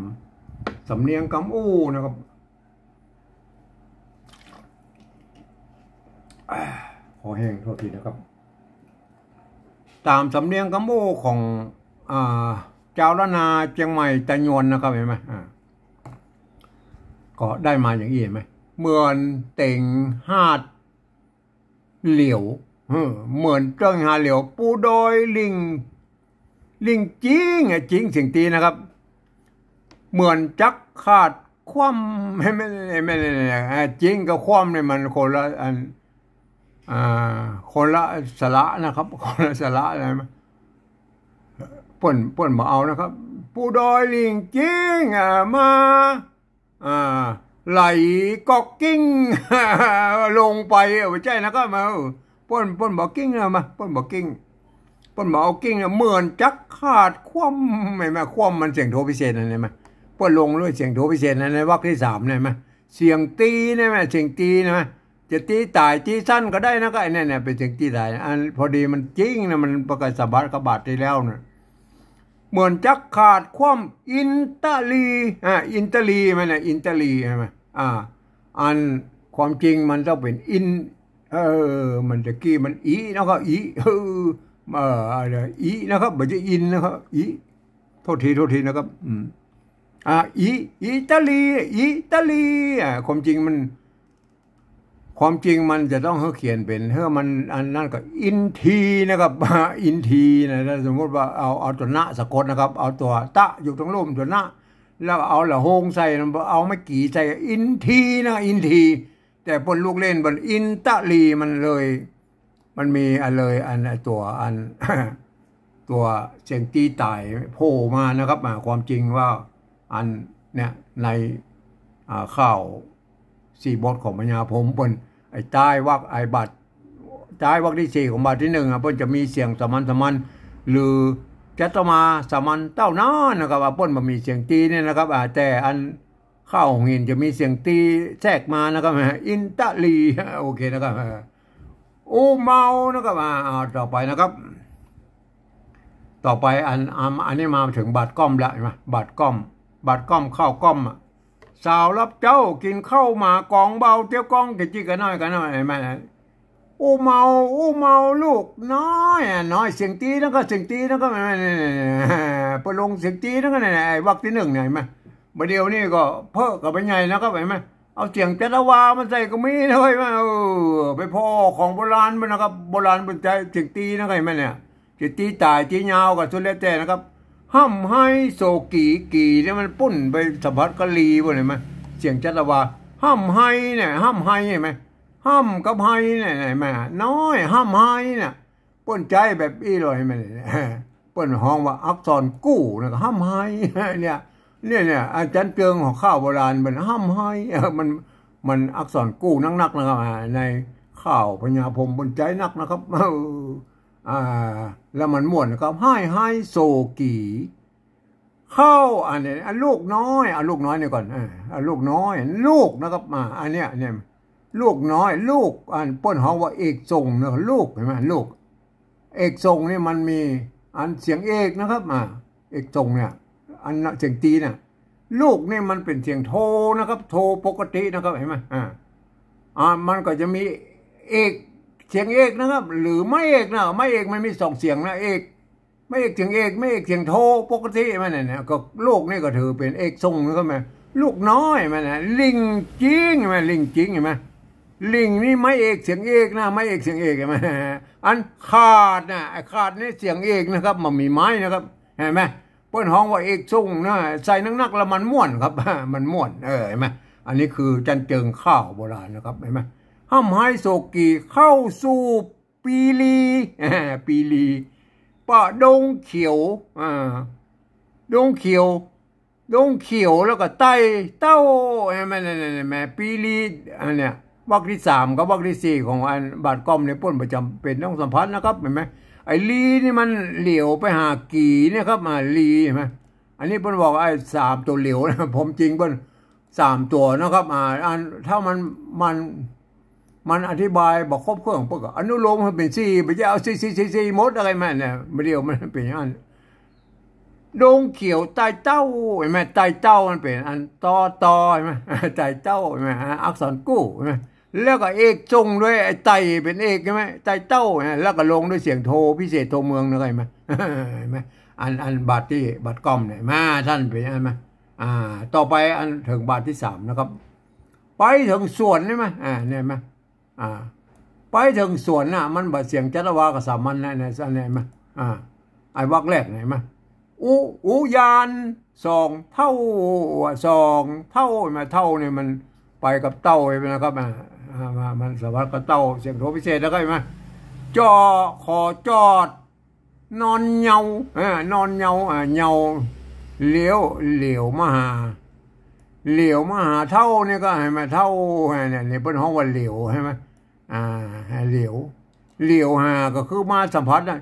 สำเนียงกำอู้นะครับ อ่า ขอแห้งโทษทีนะครับ ต๋ามสำเนียงกำอู้ของ อ่า จาวล้านนาเจียงใหม่ตะยวนนะครับ หันก่อ อ่า ก็ได้มาอย่างอี้ หันก่อ เหมือนเต็งหาดเหลียว เออ เหมือนเต็งหาดเหลียว ปูดอยลิง ลิงจิงอะ จิงเสียงตี๋นะครับ เหมือนจั๊กขาดคว่ำ ไม่ ไม่ ไม่ ไม่ อ่า จิงกับคว่ำเนี่ยมันคนละอัน อ่า คนละสระนะครับ คนละสระอะไรมา เปิ้น เปิ้นบ่เอานะครับ ปูดอยลิงจิง อ่า มา อ่า ไหลก๊อกกิ้ง ลงไป เออ บ่ใจ้นะครับ มา เออ เปิ้น เปิ้นบ่กิ้งนะ มา เปิ้นบ่กิ้ง เปิ้นบ่เอากิ้งนะ เหมือนจั๊กขาดคว่ำ หันก่อ คว่ำมันเสียงโทพิเศษนั่น หันก่อ เปิ้นลงด้วยเสียงโทพิเศษนั่น ในวรรคตี้สาม หันก่อ เสียงตี๋นะ หันก่อ เสียงตี๋นะ จะตี๋ต๋ายตี๋สั้นก็ได้นะ ก็ไอ้เนี่ย เนี่ย เป๋นเสียงตี๋ต๋าย อันพอดีมันจิงนะ มันประกาศสะบัดกะบาดตี้แล้วนะ เหมือนจั๊กขาดคว่ำอินตะลี อ่า อินตะลี หันก่อ อินตะลี หันก่อ อ่า อันความจริงมันต้องเป๋นอิน เออ มันตะกี้มันอีนะครับ อี เออ เออ อะไร อีนะครับ บ่ใจ้อินนะครับ อี โทษที โทษทีนะครับ อืม อ่า อี อิตาลี อิตาลี อ่า ความจริงมัน ความจริงมันจะต้องหื้อเขียนเป๋น หื้อมันอันนั้นก็อินทีนะครับ อินทีนะ ถ้าสมมุติว่าเอา เอาตั๋วนะสะกดนะครับ เอาตั๋วตะอยู่ตรงลุ่มตั๋วนะ แล้วเอาละโฮงใส่ เอาไม้กี่ใส่ อินทีนะ อินที แต่เปิ้นลูกเล่นเปิ้นอินตะลี มันเลย มันมีอันเลย อัน ตั๋วอัน ตั๋วเสียงตี๋ต๋ายโผล่มานะครับ อ่า ความจริงว่าอันเนี่ย ใน อ่า ข่าวสี่บทของพญาพรหมเปิ้น ไอ้ต๊ายวรรค ไอ้บาท ต๊ายวรรคตี้สี่ของบาทตี้นึ่งอะ เปิ้นจะมีเสียงสามัญ สามัญ หรือจัตวาสามัญเต้านั้นนะครับ ว่าเปิ้นบ่มีเสียงตี๋เนี่ยนะครับ อ่า แต่อัน ข่าวหงส์หินจะมีเสียงตี๋แทรกมานะครับ อินตะลี โอเคนะครับ อูเมานะครับ อ่า อ่า ต่อไปนะครับ ต่อไปอัน อัน อันนี้มาเถิงบาทก้อมละ หันก่อ บาทก้อม บาทก้อมข้าวก้อมอะ สาวรับเจ๊ากิ๋นข้าวหมากองเบา เตี้ยวก้องกะจิกกะน้อยกะน้อย หันก่อ อู้เมา อู้เมาลูกน้อยอะ น้อย เสียงตี๋นะก็ เสียงตี๋นะก็ เปิ้นลงเสียงตี๋นะก็ เนี่ย ไอ้วรรคตี้นึ่งเนี่ย หันก่อ บ่าเดี่ยวนี้ก็เพ้อกั๋นไปใหญ่นะครับ หันก่อ เอาเสียงจัตวามาใส่ก็มีนะเว้ย เออ ไปผ่อของโบราณเปิ้นนะครับ โบราณเปิ้นใจ๊เสียงตี๋นะก็ หันก่อ เนี่ย จะตี๋ต๋ายตี๋ยาวก็สุดแล้วแต่นะครับ ฮ่ำไฮโศกกี่ กี่เนี่ยมันปุ้นไปสัมผัสกับลีบ่ หันก่อ เสียงจัตวา ฮ่ำไฮเนี่ย ฮ่ำไฮหันก่อ ฮ่ำกับไฮเนี่ย หันก่อ น้อย ฮ่ำไฮเนี่ย เปิ้นใจ๊แบบอี้เลย หันก่อ เปิ้นฮ้องว่าอักษรกู้นะ ก็ฮ่ำไฮ เนี่ย เนี่ย เนี่ย อาจ๋ารย์เจิงของข้าวโบราณเปิ้นฮ่ำไฮ เออ มัน มันอักษรกู้นักๆ นะครับ อ่า ในข่าวพญาพรหมเปิ้นใจ๊นักนะครับ เออ อ่า แล้วมันม่วนนะครับ ฮ่ำไฮโศกกี่ เข้า อันนี้ อันลูกน้อย เอาลูกน้อยนี่ก่อน เออ เอาลูกน้อย ลูกนะครับ อ่า อันเนี้ย เนี่ย ลูกน้อย ลูก อันเปิ้นฮ้องว่าเอกส่งนะ ลูก หันก่อ ลูก เอกส่งนี่มันมีอันเสียงเอกนะครับ อ่า เอกส่งเนี่ย อันน่ะเสียงตี๋น่ะ ลูกนี่มันเป๋นเสียงโทนะครับ โทปกตินะครับ หันก่อ อ่า อ่า มันก็จะมีเอก เสียงเอกนะครับ หรือไม้เอกนะ ไม้เอกมันมีสองเสียงนะ เอก ไม้เอกเสียงเอก ไม้เอกเสียงโทปกติ หันก่อ เนี่ย เนี่ย ก็ลูกนี่ก็ถือเป๋นเอกส่งนะครับ แม่ ลูกน้อย หันก่อ ลิงจิง หันก่อ ลิงจิง หันก่อ ลิงนี่ไม้เอกเสียงเอกนะ ไม้เอกเสียงเอก หันก่อ อันขาดน่ะ ไอ้ขาดนี่เสียงเอกนะครับ บ่มีไม้นะครับ หันก่อ เปิ้นฮ้องว่าเอกส่งนะ ใส่นักๆ แล้วมันม่วนครับ มันม่วน เออ หันก่อ อันนี้คืออาจ๋ารย์เจิงข้าวโบราณนะครับ หันก่อ ฮ่ำไฮโศกกี่ เข้าสู่ปีลี ปีลี ป่าดงเขียว อ่า ดงเขียว ดงเขียวแล้วก็ไต่เต้า หันก่อ แม่ ปีลี อันเนี้ย วรรคตี้สามกับวรรคตี้สี่ของอันบาทก้อมเนี่ยเปิ้นบ่จ๋ำเป๋นต้องสัมผัสนะครับ หันก่อ ไอ้ลีนี่มันเหลียวไปหากี่เนี่ยครับ อ่า ลี หันก่อ อันนี้เปิ้นบอกไอ้สามตั๋วเหลียวนะ ผมจริงเปิ้นสามตั๋วนะครับ อ่า อัน ถ้ามัน มัน มันอธิบายบ่ครบถ้วน เปิ้นก็อนุโลมหื้อเป๋นสี่ บ่ใจ้เอาสี่ สี่ สี่ สี่ หมดอะไรแม่นเนี่ย บ่าเดี่ยวมันเป๋นอย่างนั้น ดงเขียวใต้เต๊า หันก่อ ใต้เต๊ามันเป๋นอันตอตอ หันก่อ ใต้เต๊า หันก่อ อักษรกู้ หันก่อ แล้วก็เอกทรงด้วย ไอ้ใต้เป๋นเอก หันก่อ ใต้เต๊า หันก่อ แล้วก็ลงด้วยเสียงโทพิเศษโทเมืองนะ หันก่อ หันก่อ อัน อันบาทตี้ บาทก้อมเนี่ย หันก่อ ต้านเป๋นอัน หันก่อ อ่า ต่อไปอันเถิงบาทตี้สามนะครับ ไปเถิงสวน หันก่อ อ่า เนี่ย หันก่อ อ่า ไปเถิงสวนน่ะ มันบ่เสียงจัตวากับสามัญนะ เนี่ย อันเนี่ย หันก่อ อ่า ไอ้วรรคแรกเนี่ย หันก่อ อุ อุยานสองเต้า สองเต้า หันก่อ เต้าเนี่ยมันไปกับเต้า หันก่อ นะครับ อ่า อ่า มา มันสวัสดิ์กับเต้า เสียงโทพิเศษ แล้วก็ หันก่อ จอ ขอจอด นอนเหยา เออ นอนเหยา อ่า เหยา เหลียว เหลียวมาหา เหลียวมาหาเต้าเนี่ยก็ หันก่อ เต้า เนี่ย เนี่ย เปิ้นฮ้องว่าเหลียว หันก่อ อ่า เหลียว เหลียวหาก็คือมาสัมผัสนะ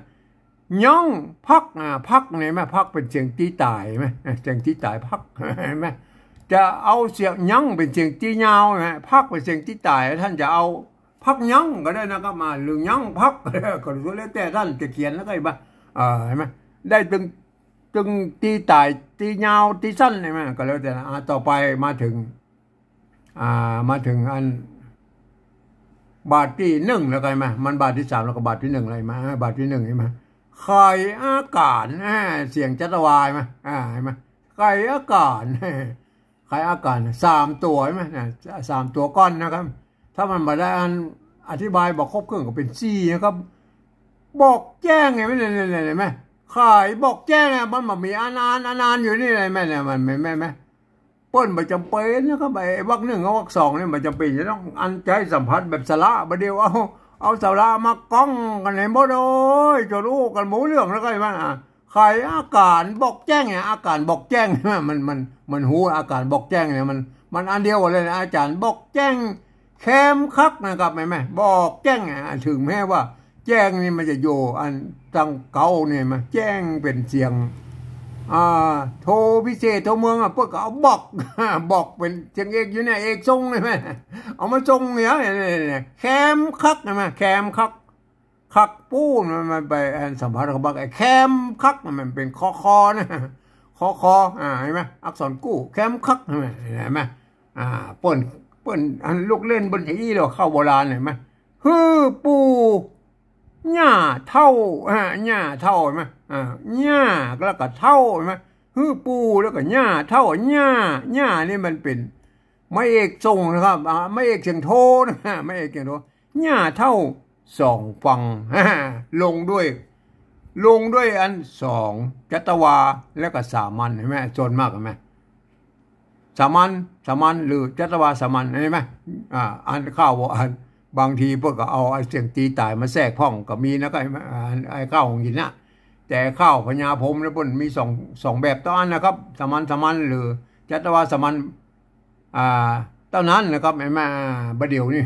ยัง พัก อ่า พัก หันก่อ พักเป๋นเสียงตี้ต๋าย หันก่อ เสียงตี้ต๋าย พัก หันก่อ จะเอาเสียงยังเป๋นเสียงตี้ยาว หันก่อ พักเป๋นเสียงตี้ต๋าย ต้านจะเอา พักยังก็ได้นะครับ อ่า หรือยังพัก ก็แล้วแต่ต้านจะเขียนแล้วก็ หันก่อ เออ หันก่อ ได้ตึง ตึงตี้ต๋าย ตี้ยาว ตี้สั้น หันก่อ ก็แล้วแต่นะ อ่า ต่อไปมาเถิง อ่า มาเถิงอัน บาทตี้หนึ่งแล้วก็ หันก่อ มันบาทตี้สามแล้วก็บาทตี้หนึ่งแล้ว หันก่อ อ่า บาทตี้หนึ่ง หันก่อ ไขอาก๋าน อ่า เสียงจัตวา หันก่อ อ่า หันก่อ ไขอาก๋าน ไขอาก๋านสามตั๋ว หันก่อ นะ สามตั๋วก้อนนะครับ ถ้ามันบ่ได้อันอธิบายบ่ครบเครื่องก็เป๋นสี่นะครับ บอกแจ้ง หันก่อ เนี่ย เนี่ย เนี่ย หันก่อ ไขบอกแจ้ง อ่ะ มันบ่มีอัน อัน อัน อันอยู่นี่เลย หันก่อ เนี่ย มัน หันก่อ หันก่อ เปิ้นบ่จ๋ำเป๋นนะครับ ไอ้วรรคหนึ่งกับวรรคสองเนี่ยบ่จ๋ำเป๋นจะต้องอันใจ๊สัมผัสแบบสระ บ่าเดี่ยวเอา เอาสระมาก้องกั๋นหื้อหมด โอ้ย จ๋นอู้กั๋นบ่ฮู้เรื่องแล้วก็ หันก่อ อ่ะ ไขอาก๋านบอกแจ้งเนี่ย อาก๋านบอกแจ้ง มัน มัน มันฮู้อาก๋านบอกแจ้งเนี่ย มัน มันอันเดียวกั๋นเลยนะ อาก๋านบอกแจ้ง แคมคักนะครับ หันก่อ บอกแจ้ง อ่ะ เถิงแม้ว่าแจ้งนี่มันจะอยู่อันตังเก๊าเนี่ย หันก่อ แจ้งเป๋นเสียง อ่า โทพิเศษโทเมือง อ่ะ เปิ้นก็เอาบอก บอกเป๋นเสียงเอกอยู่เนี่ย เอกทรงเนี่ย หันก่อ เอามาทรงเนี่ย เนี่ย เนี่ย เนี่ย แคมคัก หันก่อ แคมคัก คักปู้น มัน มันไปอันสัมผัสกับบัก ไอ้แคมคัก มันเป๋นคอคอนะ คอคอ อ่า หันก่อ อักษรกู้ แคมคัก หันก่อ หันก่อ อ่า เปิ้น เปิ้นอันลูกเล่นเปิ้นจะอี้เล่าเข้าโบราณ หันก่อ หื้อปู่ย่าเฒ่า อ่า ย่าเฒ่า หันก่อ อ่า ย่าแล้วก็เฒ่า หันก่อ หื้อปู่แล้วก็ย่าเฒ่า ย่า ย่านี่มันเป๋น ไม้เอกทรงนะครับ อ่า ไม้เอกเสียงโทนะ ไม้เอกเสียงโท ย่าเฒ่าสองฝั่ง ลงด้วย ลงด้วยอันสอง จัตวา และก็สามัญ หันก่อ ส่วนมาก หันก่อ สามัญ สามัญ หรือจัตวาสามัญ หันก่อ อ่า อันข้าว อัน บางทีเปิ้นก็เอาไอ้เสียงตี้ต๋ายมาแทรกพ่องก็มีนะ ก็ หันก่อ อ่า ไอ้ข้าวของหินน่ะ แต่ข้าวพญาพรหมเนี่ยเปิ้นมีสอง สองแบบเต้าอั้นนะครับ สามัญ สามัญ หรือจัตวาสามัญ อ่า เต้านั้นนะครับ หันก่อ บ่าเดี่ยวนี้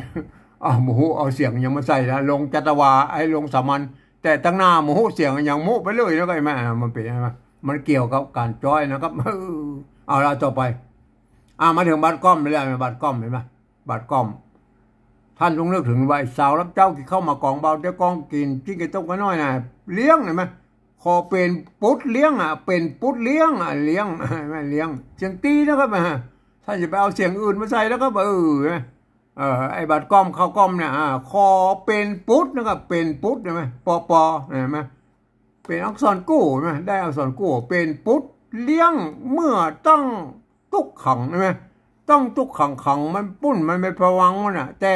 อ้าว บ่ฮู้เอาเสียงหยังมาใส่นะ ลงจัตวา ไอ้ลงสามัญ แต่ตังหน้าบ่ฮู้เสียงหยัง โมะไปเลย แล้วก็ หันก่อ มันเป๋น หันก่อ มันเกี่ยวกับก๋านจ้อยนะครับ เออ เอาละ ต่อไป อ่า มาเถิงบาทก้อมแล้ว บาทก้อม หันก่อ บาทก้อม ต้านต้องนึกเถิงว่าไอ้สาวรับเจ๊า กิ๋นข้าวหมากกอง บ่าวเตียวกอง กิ๋น กิ๋นไก่ต้มไก่น้อยน่ะ เลี้ยง หันก่อ ขอเป๋นปุ๊ดเลี้ยง อ่ะ เป๋นปุ๊ดเลี้ยง อ่ะ เลี้ยง หันก่อ เลี้ยง เสียงตี้นะครับ อ่ะ ต้านจะไปเอาเสียงอื่นมาใส่แล้วก็ เออ เออ ไอ้บาทก้อมข้าวก้อมเนี่ย อ่า ขอเป๋นปุ๊ดนะครับ เป๋นปุ๊ด หันก่อ ปอปอ หันก่อ เป๋นอักษรกู้ หันก่อ ได้อักษรกู้ เป๋นปุ๊ดเลี้ยงเมื่อต้องตุ๊กขัง หันก่อ ต้องตุ๊กขัง ขังมันปุ้น มันไปผวังค์มันน่ะ แต่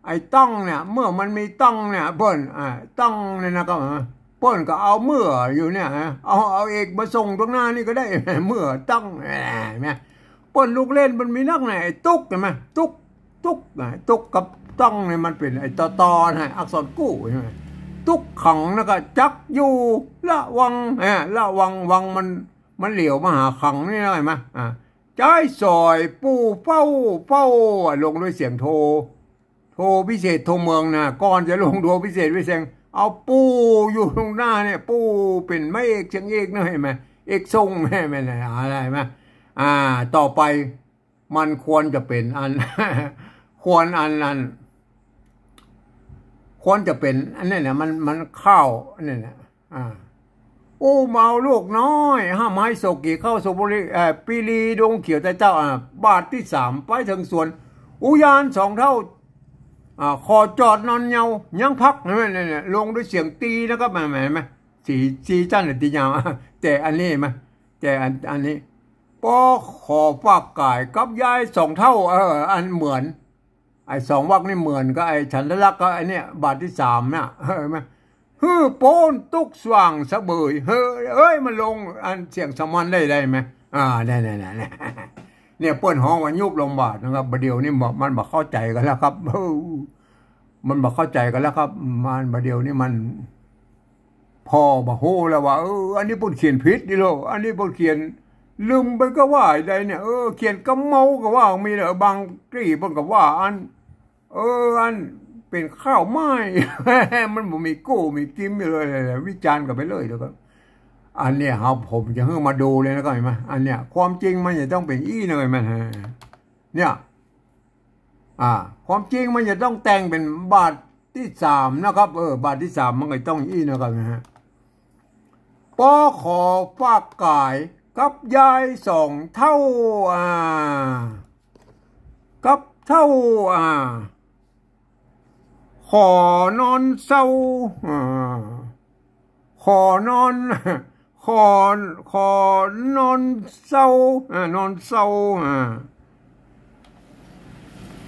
ไอ้ต้องเนี่ย เมื่อมันมีต้องเนี่ย เปิ้น อ่า ต้องเนี่ยนะครับ เปิ้นก็เอาเมื่ออยู่เนี่ย เอา เอาเอกมาส่งตรงหน้านี่ก็ได้ เมื่อต้อง หันก่อ เปิ้นลูกเล่นมันมีนักน่ะ ไอ้ตุ๊ก หันก่อ ตุ๊ก ตุ๊ก อ่ะ ตุ๊กกับต้องเนี่ยมันเป๋นไอ้ตอตอนะ อักษรกู้ หันก่อ ตุ๊กขังแล้วก็จักอยู่ ระวัง อ่า ระวัง วังมัน มันเหลียวมาหาขังนี่นะ หันก่อ อ่า ใจ๊สอยปู่เฝ้า เฝ้า อ่ะ ลงด้วยเสียงโท โทพิเศษโทเมืองนะ ก่อนจะลงโทพิเศษพิเศษ เอาปู่อยู่ตรงหน้าเนี่ย ปู่เป๋นไม้เอกเสียงเอกนะ หันก่อ เอกทรง หันก่อ อะไร หันก่อ อ่า ต่อไป มันควรจะเป๋นอัน ควรอัน อัน ควรจะเป๋นอันนี้นะ มัน มันข้าวอันนี้นะ อ่า โอ ผู้เมาลูกน้อย ห้ามไฮโศกขีเข้าสู่ปุรี เอ่อ ปีรีดงเขียวใต้เต้า อ่า บาทตี้สาม ไปเถิงสวน อุยานสองเฒ่า อ่า ขอจอดนอนเยาว์ ยังพัก เห็นไหม เนี่ย เนี่ย ลงด้วยเสียงตีนะครับ เห็นไหม เห็นไหม สี่ สี่จั้นเนี่ยตียาว แต่อันนี้เห็นไหม แต่อัน อันนี้ ปอขอฝากก๋ายกับยายสองเฒ่า เออ อันเหมือน ไอ้สองวรรคนี่เหมือนกับไอ้ฉันทลักษณ์กับไอ้เนี่ย บาทตี้สามน่ะ เห็นไหม หื้อโป๊นตุ๊กสว่างสะเบย เฮ้ย เอ้ย มันลงอันเสียงสามัญได้ ได้ไหม อ่า เนี่ย เนี่ย เนี่ย เนี่ย เนี่ย เปิ้นฮ้องว่ายุบลงบาทนะครับ บ่าเดี่ยวนี้บ่ มันบ่เข้าใจ๋กั๋นแล้วครับ เออ มันบ่เข้าใจ๋กั๋นแล้วครับ มันบ่าเดี่ยวนี้มัน พ่อบ่ฮู้แล้วว่า เออ อันนี้เปิ้นเขียนผิดนี่โล อันนี้เปิ้นเขียนลืมไปก็ว่าได้เนี่ย เออ เขียนกำเมาก็ว่ามีเลย บางตี้เปิ้นก็ว่าอัน เออ อันเป๋นข้าวไหม้ มันบ่มีกู้มีกิ๋มอยู่เลย วิจารณ์กั๋นไปเลยแล้วก็ อันเนี้ยครับ ผมจะหื้อมาดูเลยนะ ก็เห็นไหม อันเนี้ย ความจริงมันจะต้องเป๋นอี้นะ เห็นไหม เนี่ย อ่า ความจริงมันจะต้องแต่งเป๋นบาทตี้สามนะครับ เออ บาทตี้สามมันก็ต้องอี้นะครับ นะฮะ ปอขอฝากก๋ายกับยายสองเฒ่า อ่า กับเฒ่า อ่า ขอนอนเซา อ่า ขอนอน ขอ ขอนอนเซา อ่า นอนเซา อ่า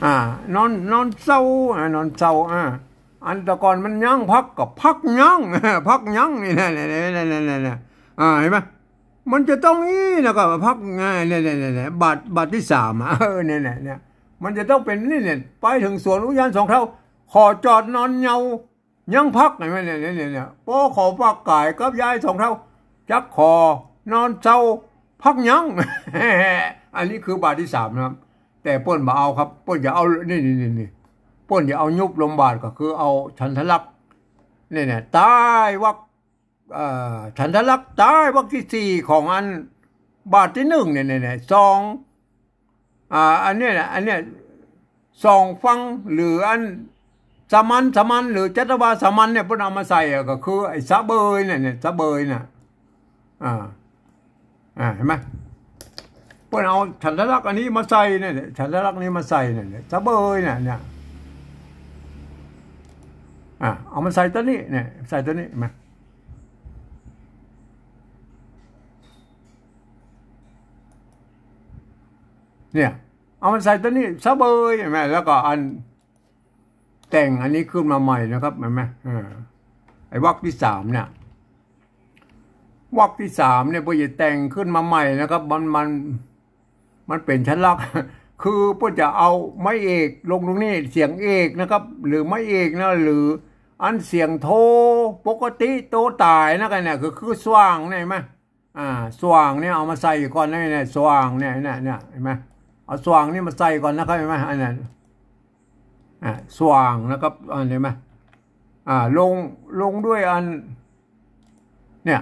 อ่า นอน นอนเซา อ่า นอนเซา อ่า อันแต่ก่อนมันยังพักก็พักยัง พักยังนี่แหละ เนี่ย เนี่ย เนี่ย เนี่ย เนี่ย อ่า เห็นไหม มันจะต้องอี้นะ ก็พักไง เนี่ย เนี่ย เนี่ย เนี่ย บาท บาทตี้สามอ่ะ เออ เนี่ย เนี่ย เนี่ย มันจะต้องเป๋นนี่เนี่ย ไปเถิงสวนอุยานสองเฒ่า ขอจอดนอนเยาว์ ยังพัก เห็นไหม เนี่ย เนี่ย เนี่ย เนี่ย ปอขอฝากก๋ายกับยายสองเฒ่า จักขอนอนเซา พักยัง อันนี้คือบาทตี้สามนะครับ แต่เปิ้นบ่เอาครับ เปิ้นจะเอา นี่ นี่ นี่ นี่ เปิ้นจะเอายุบลงบาท ก็คือเอาฉันทลักษณ์ เนี่ย เนี่ย ต๊ายวรรค เอ่อ ฉันทลักษณ์ต๊ายวรรคตี้สี่ของอันบาทตี้นึ่งเนี่ย เนี่ย เนี่ย สอง อ่า อันเนี้ยนะ อันเนี้ย สองฝั่ง หรืออันสามัญ สามัญ หรือจัตวาสามัญเนี่ย เปิ้นเอามาใส่อะ ก็คือไอ้สะเบยเนี่ย เนี่ย สะเบยน่ะ อ่า อ่า เห็นไหม เปิ้นเอาฉันทลักษณ์อันนี้มาใส่เนี่ย ฉันทลักษณ์นี้มาใส่เนี่ย เนี่ย สะเบยเนี่ย เนี่ย อ่า เอามาใส่ต๊ะนี้เนี่ย ใส่ต๊ะนี้ เห็นไหม เนี่ย เอามาใส่ต๊ะนี้ สะเบย เห็นไหม แล้วก็อัน แต่งอันนี้ขึ้นมาใหม่นะครับ เห็นไหม เออ ไอ้วรรคตี้สามเนี่ย วรรคตี้สามเนี่ย เปิ้นจะแต่งขึ้นมาใหม่นะครับ มัน มัน มันเป๋นฉันทลักษณ์ คือเปิ้นจะเอาไม้เอกลงตรงนี้ เสียงเอกนะครับ หรือไม้เอกนะ หรืออันเสียงโทปกติ โตต๋ายนะ ก็เนี่ย คือ คือสว่างเนี่ย เห็นไหม อ่า สว่างเนี่ยเอามาใส่ก่อน เนี่ย เนี่ย สว่างเนี่ย เนี่ย เนี่ย เห็นไหม เอาสว่างนี่มาใส่ก่อนนะครับ เห็นไหม อันนั้น อ่า สว่างนะครับ อัน เห็นไหม อ่า ลง ลงด้วยอัน เนี่ย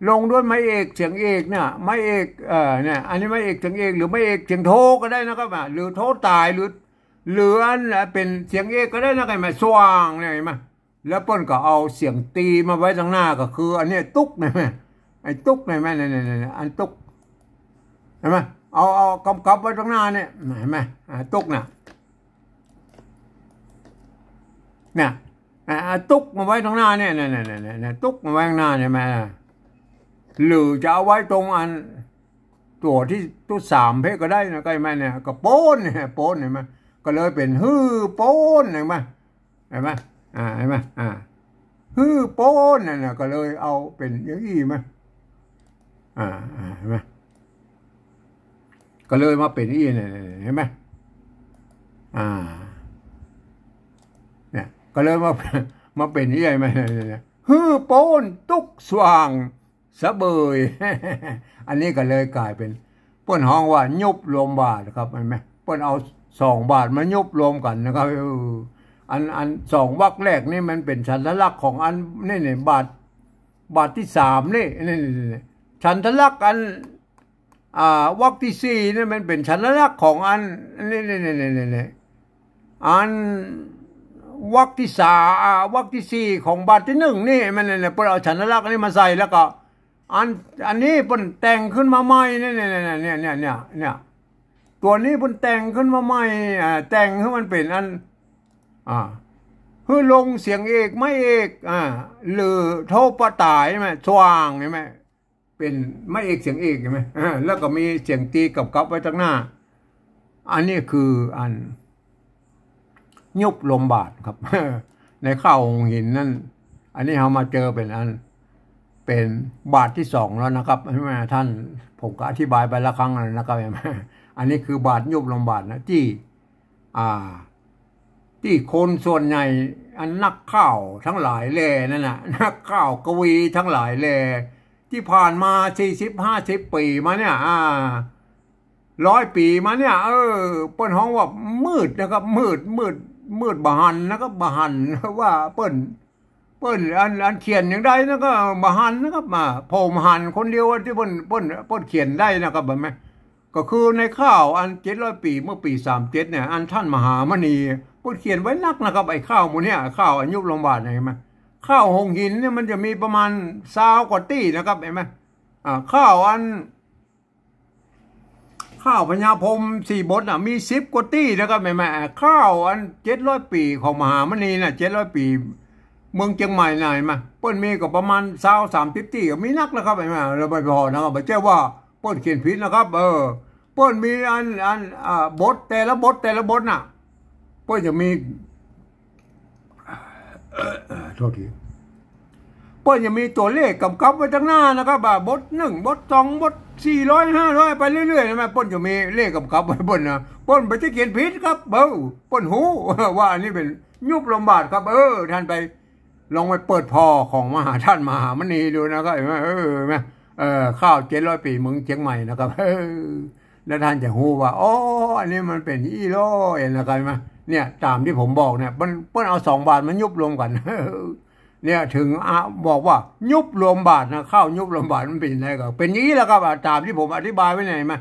ลงด้วยไม้เอกเสียงเอกเนี่ย ไม้เอก เอ่อ เนี่ย อันนี้ไม้เอกเสียงเอก หรือไม้เอกเสียงโทก็ได้นะครับ อ่า หรือโทต๋าย หรือ หรืออันเป๋นเสียงเอกก็ได้นะครับ เห็นไหม สว่างเนี่ย เห็นไหม แล้วเปิ้นก็เอาเสียงตีมาไว้ตังหน้า ก็คืออันเนี้ยตุ๊กเนี่ย ไอ้ตุ๊กเนี่ย แม่น เนี่ย เนี่ย เนี่ย อันตุ๊ก เห็นไหม เอา เอากำกับไว้ตังหน้าเนี่ย เห็นไหม อ่า ตุ๊กน่ะ เนี่ย อ่า อ่า ตุ๊กมาไว้ตังหน้าเนี่ย เนี่ย ตุ๊กมาไว้ตังหน้าเนี่ย แม่น หรือจะเอาไว้ตรงอัน ตั๋วตี้ ตั๋วตี้สามเป๊ะก็ได้นะ ใก้แม่นเนี่ย ก็โป๊นเนี่ย โป๊น เห็นไหม ก็เลยเป๋นหื้อโป๊น เห็นไหม เห็นไหม อ่า เห็นไหม อ่า หื้อโป๊นนั่นน่ะ ก็เลยเอาเป๋นอย่างอี้มา อ่า อ่า เห็นไหม ก็เลยมาเป๋นอี้เนี่ย เห็นไหม อ่า เนี่ย ก็เลยมา มาเป๋นอี้ เห็นไหม เนี่ย เนี่ย เนี่ย หื้อโป๊นตุ๊กสว่าง สะเบย อันนี้ก็เลยก๋ายเป๋น เปิ้นฮ้องว่ายุบรวมบาทครับ เห็นไหม เปิ้นเอาสองบาทมายุบรวมกั๋นนะครับ เออ อัน อันสองวรรคแรกนี่มันเป๋นฉันทลักษณ์ของอัน นี่ นี่ บาท บาทตี้สามนี่ นี่ นี่ นี่ ฉันทลักษณ์อัน อ่า วรรคตี้สี่นี่มันเป๋นฉันทลักษณ์ของอัน นี่ นี่ อันวรรคตี้สาม อ่า วรรคตี้สี่ของบาทตี้นึ่งนี่ มันเนี่ย เปิ้นเอาฉันทลักษณ์อันนี้มาใส่ แล้วก็ อัน อันนี้เปิ้นแต่งขึ้นมาใหม่เนี่ย เนี่ย เนี่ย เนี่ย เนี่ย เนี่ย เนี่ย ตั๋วนี้เปิ้นแต่งขึ้นมาใหม่ อ่า แต่งหื้อมันเป๋นอัน อ่า หื้อลงเสียงเอก ไม้เอก อ่า หรือโทปะต๋าย ใช่ไหม สว่าง ใช่ไหม เป๋นไม้เอกเสียงเอก ใช่ไหม อ่า แล้วก็มีเสียงตรี๋ก๋ำกับไว้ตังหน้า อันนี้คืออัน ยุบลมบาทครับ ในข้าวหงส์หินนั้น อันนี้เฮามาเจอเป๋นอัน เป๋นบาทตี้สองแล้วนะครับ ท่าน ผมก็อธิบายไปละครั้งแล้วนะครับ อันนี้คือบาทยุบลมบาทนะ ตี้ อ่า ตี้คนส่วนใหญ่ อันนักข้าวตังหลายแลนั่นน่ะ นักข้าวกวีตังหลายแล ตี้ผ่านมาสี่สิบห้าสิบปี๋มาเนี่ย อ่า ร้อยปี๋มาเนี่ย เออ เปิ้นฮ้องว่ามืดนะครับ มืด มืด มืดบ่หันนะครับ บ่หันว่าเปิ้น เปิ้นอัน อันเขียนอย่างใดนะก็บ่หันนะครับ มา ผมหันคนเดียวตี้เปิ้น เปิ้น เปิ้นเขียนได้นะครับ เห็นไหม ก็คือในข้าวอันเจ็ดร้อยปี๋ เมื่อปี๋สามเจ็ดเนี่ย อันท่านมหามณี เปิ้นเขียนไว้นักนะครับ ไอ้ข้าวหมู่เนี่ย ข้าวอันยุบลมบาทเนี่ย เห็นไหม ข้าวหงส์หินเนี่ยมันจะมีประมาณซาวกว่าตี้นะครับ เห็นไหม อ่า ข้าวอัน ข้าวพญาพรหมสี่บทน่ะ มีสิบกว่าตี้นะครับ เห็นไหม ข้าวอันเจ็ดร้อยปี๋ของมหามณีน่ะ เจ็ดร้อยปี๋ เมืองเจียงใหม่น่ะ เห็นไหม เปิ้นมีก็ประมาณซาวสามสิบตี้ ก็มีนักนะครับ เห็นไหม แล้วบ่พอนะครับ บ่ใจ้ว่าเปิ้นเขียนผิดนะครับ เออ เปิ้นมีอัน อัน อ่า บทแต่ละบท แต่ละบทน่ะ เปิ้นจะมี โทษที เปิ้นจะมีตั๋วเลขก๋ำกับไว้ตังหน้านะครับ ว่าบทหนึ่ง บทสอง บทสี่ร้อย ห้าร้อย ไปเรื่อยๆ ใช่ไหม เปิ้นจะมีเลขก๋ำกับไว้เปิ้นนะ เปิ้นบ่ใจ้เขียนผิดครับ เออ เปิ้นฮู้ ว่าอันนี้เป๋นยุบลมบาทครับ เออ ท่านไป ลองไปเปิดผ่อของมหา ท่านมหามณีดูนะครับ เห็นไหม เออ เห็นไหม เออ ข้าวเจ็ดร้อยปี๋เมืองเจียงใหม่นะครับ เออ แล้วท่านจะฮู้ว่า อ๋อ อันนี้มันเป๋นอี้ลอเองนะครับ เห็นไหม เนี่ย ต๋ามตี้ผมบอกเนี่ย เปิ้น เปิ้นเอาสองบาทมายุบรวมกั๋น เนี่ย เถิง อ่ะ บอกว่ายุบลมบาทนะ ข้าวยุบลมบาทมันเป๋นไง ก็เป๋นอย่างอี้แหละครับ อ่ะ ต๋ามตี้ผมอธิบายไว้เนี่ย เห็นไหม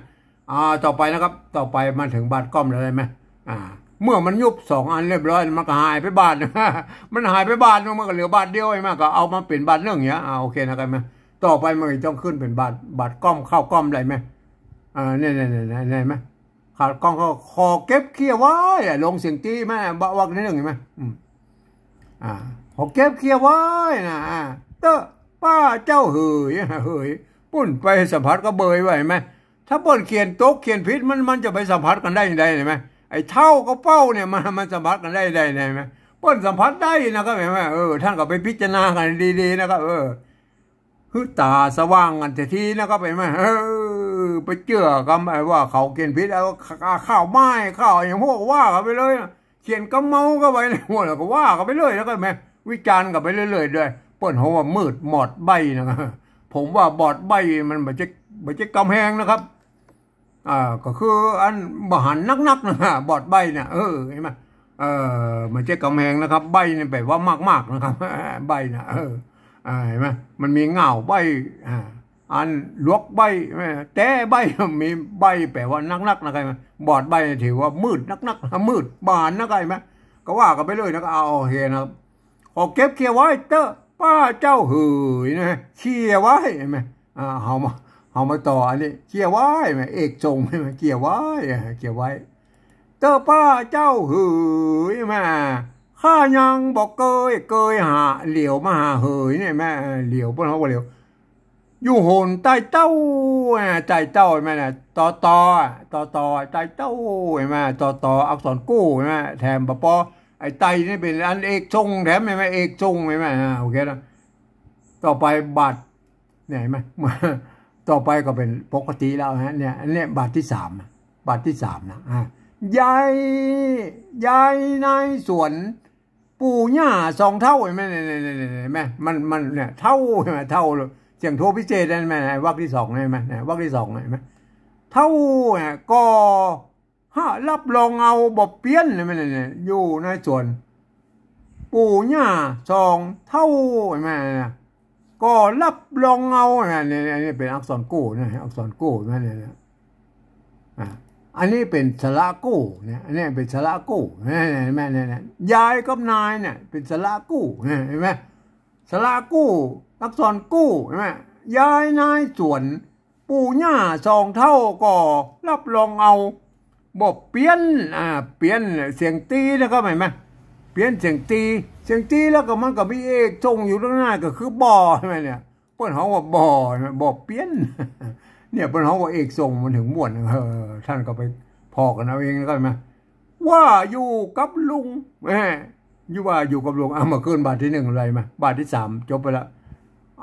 อ่า ต่อไปนะครับ ต่อไปมาเถิงบาทก้อมแล้ว ใช่ไหม อ่า เมื่อมันยุบสองอันเรียบร้อย มันก็หายไปบาท มันหายไปบาทนึ่ง มันก็เหลือบาทเดียว ใช่ไหม ก็เอามาเป๋นบาทนึ่งอย่างเงี้ย อ่า โอเคนะครับ ต่อไปมันก็ต้องขึ้นเป๋นบาท บาทก้อม ข้าวก้อม ได้ไหม อ่า เนี่ย เนี่ย เนี่ย เนี่ย เห็นไหม ข้าวก้อม ขอเก็บเคี่ยไว้อะ ลงเสียงตรี๋ไหม บะวักนิดนึ่ง เห็นไหม อืม อ่า ขอเก็บเคี่ยไว้นะ อ่า เต๊อะ ป้าเจ้าเหย เหย ปุ้นไปสัมผัสกับเบยไว้ เห็นไหม ถ้าเปิ้นเขียนตกเขียนผิด มัน มันจะไปสัมผัสกั๋นได้อย่างใด เห็นไหม ไอ้เฒ่ากับเป้าเนี่ย มัน มันสัมผัสกั๋นได้อย่างใด เห็นไหม เปิ้นสัมผัสได้นะครับ เห็นไหม เออ ท่านก็ไปพิจารณากั๋นดีๆ นะครับ เออ หื้อต๋าสว่างกั๋นเสียทีนะครับ เห็นไหม เออ ไปเจื้อกั๋นไอ้ว่าเขาเขียนผิด เอาข้าวไม้ ข้าวอย่างพวกว่ากั๋นไปเลยนะ เขียนกำเมาเข้าไปในหัวแล้วก็ว่ากั๋นไปเลยนะครับ แหม วิจารณ์กั๋นไปเรื่อยๆ ด้วย เปิ้นฮ้องว่ามืดมอดใบ้นะครับ ผมว่าบอดใบ้มันบ่ใจ้ บ่ใจ้ก๋ำแฮงนะครับ อ่า ก็คืออันบ่หันนักๆ นะ บอดใบ้เนี่ย เออ เห็นไหม เออ บ่ใจ้ก๋ำแฮงนะครับ ใบ้เนี่ยแปลว่ามากๆ นะครับ ใบ้นะ เออ อ่า เห็นไหม มันมีง่าวใบ้ อ่า อันหลวกใบ้ แต๊ใบ้ มีใบ้แปลว่านักๆ นะครับ บอดใบ้เนี่ยถือว่ามืดนักๆ มืดบ่หันนะครับ เห็นไหม ก็ว่ากั๋นไปเลยนะ ก็เอา โอเคนะครับ ขอเก็บเคี่ยไว้เต๊อะ ป้าเจ้าเหยนะ เคี่ยไว้ เห็นไหม อ่า เฮามา เฮามาต่ออันนี้ เคี่ยไว้ เห็นไหม เอกทรง เห็นไหม เคี่ยไว้ อ่า เคี่ยไว้ เต๊อะป้าเจ้าเหย แม่ ข้ายังบ่เกย เกยหา เหลียวมาหาเหยเนี่ย แม่ เหลียว เปิ้นฮ้องว่าเหลียว อยู่หนใต้เต๊า อ่า ใต้เต๊า แม่นะ ตอตอ อ่ะ ตอตอ ใต้เต๊า เห็นไหม ตอตอ อักษรกู้ เห็นไหม แถมปอปอ ไอ้ใต้นี่เป๋นอันเอกทรง แถม เห็นไหม เอกทรง เห็นไหม อ่า โอเคนะ ต่อไปบาท เนี่ย เห็นไหม ต่อไปก็เป๋นปกติแล้วฮะ เนี่ย อันเนี้ยบาทตี้สาม บาทตี้สามนะ อ่ะ ยาย ยายนายสวน ปู่ย่าสองเฒ่า เห็นไหม เนี่ย เนี่ย เนี่ย เนี่ย เห็นไหม มัน มัน เนี่ย เฒ่า เห็นไหม เฒ่าเลย เสียงโทพิเศษ เห็นไหม วรรคตี้สอง เห็นไหม วรรคตี้สอง เห็นไหม เฒ่า เนี่ย ก็ ฮะ รับรองเอาบ่เปียน เห็นไหม เนี่ย อยู่ในสวน ปู่ย่าสองเฒ่า เห็นไหม เนี่ย ก็รับรองเอา เนี่ย เนี่ย เนี่ย เป๋นอักษรกู้นะ อักษรกู้นะ เนี่ย เนี่ย อ่ะ อันนี้เป๋นสระกู้เนี่ย อันนี้เป๋นสระกู้เนี่ย เห็นไหม เนี่ย เนี่ย ยายกับนายเนี่ยเป๋นสระกู้เนี่ย เห็นไหม สระกู้ อักษรกู้ เห็นไหม ยายนายสวน ปู่ย่าสองเฒ่าก็รับรองเอา บ่เปียน อ่า เปียนเสียงตีนะครับ หันก่อ เปียนเสียงตี เสียงตีแล้วก็มันก็มีเอกส่งอยู่ตังหน้าก็คือบ่อ หันก่อ เนี่ย เปิ้นฮ้องว่าบ่อ บ่อเปียน เนี่ย เปิ้นฮ้องว่าเอกส่งมันเถิงม่วน เออ ท่านก็ไปผ่อกั๋นเอาเองนะครับ หันก่อ ว่าอยู่กับลุง แหม อยู่ว่าอยู่กับลุง อ่ะ เมื่อกี้บาทตี้นึ่งอะไรมา บาทตี้สามจบไปละ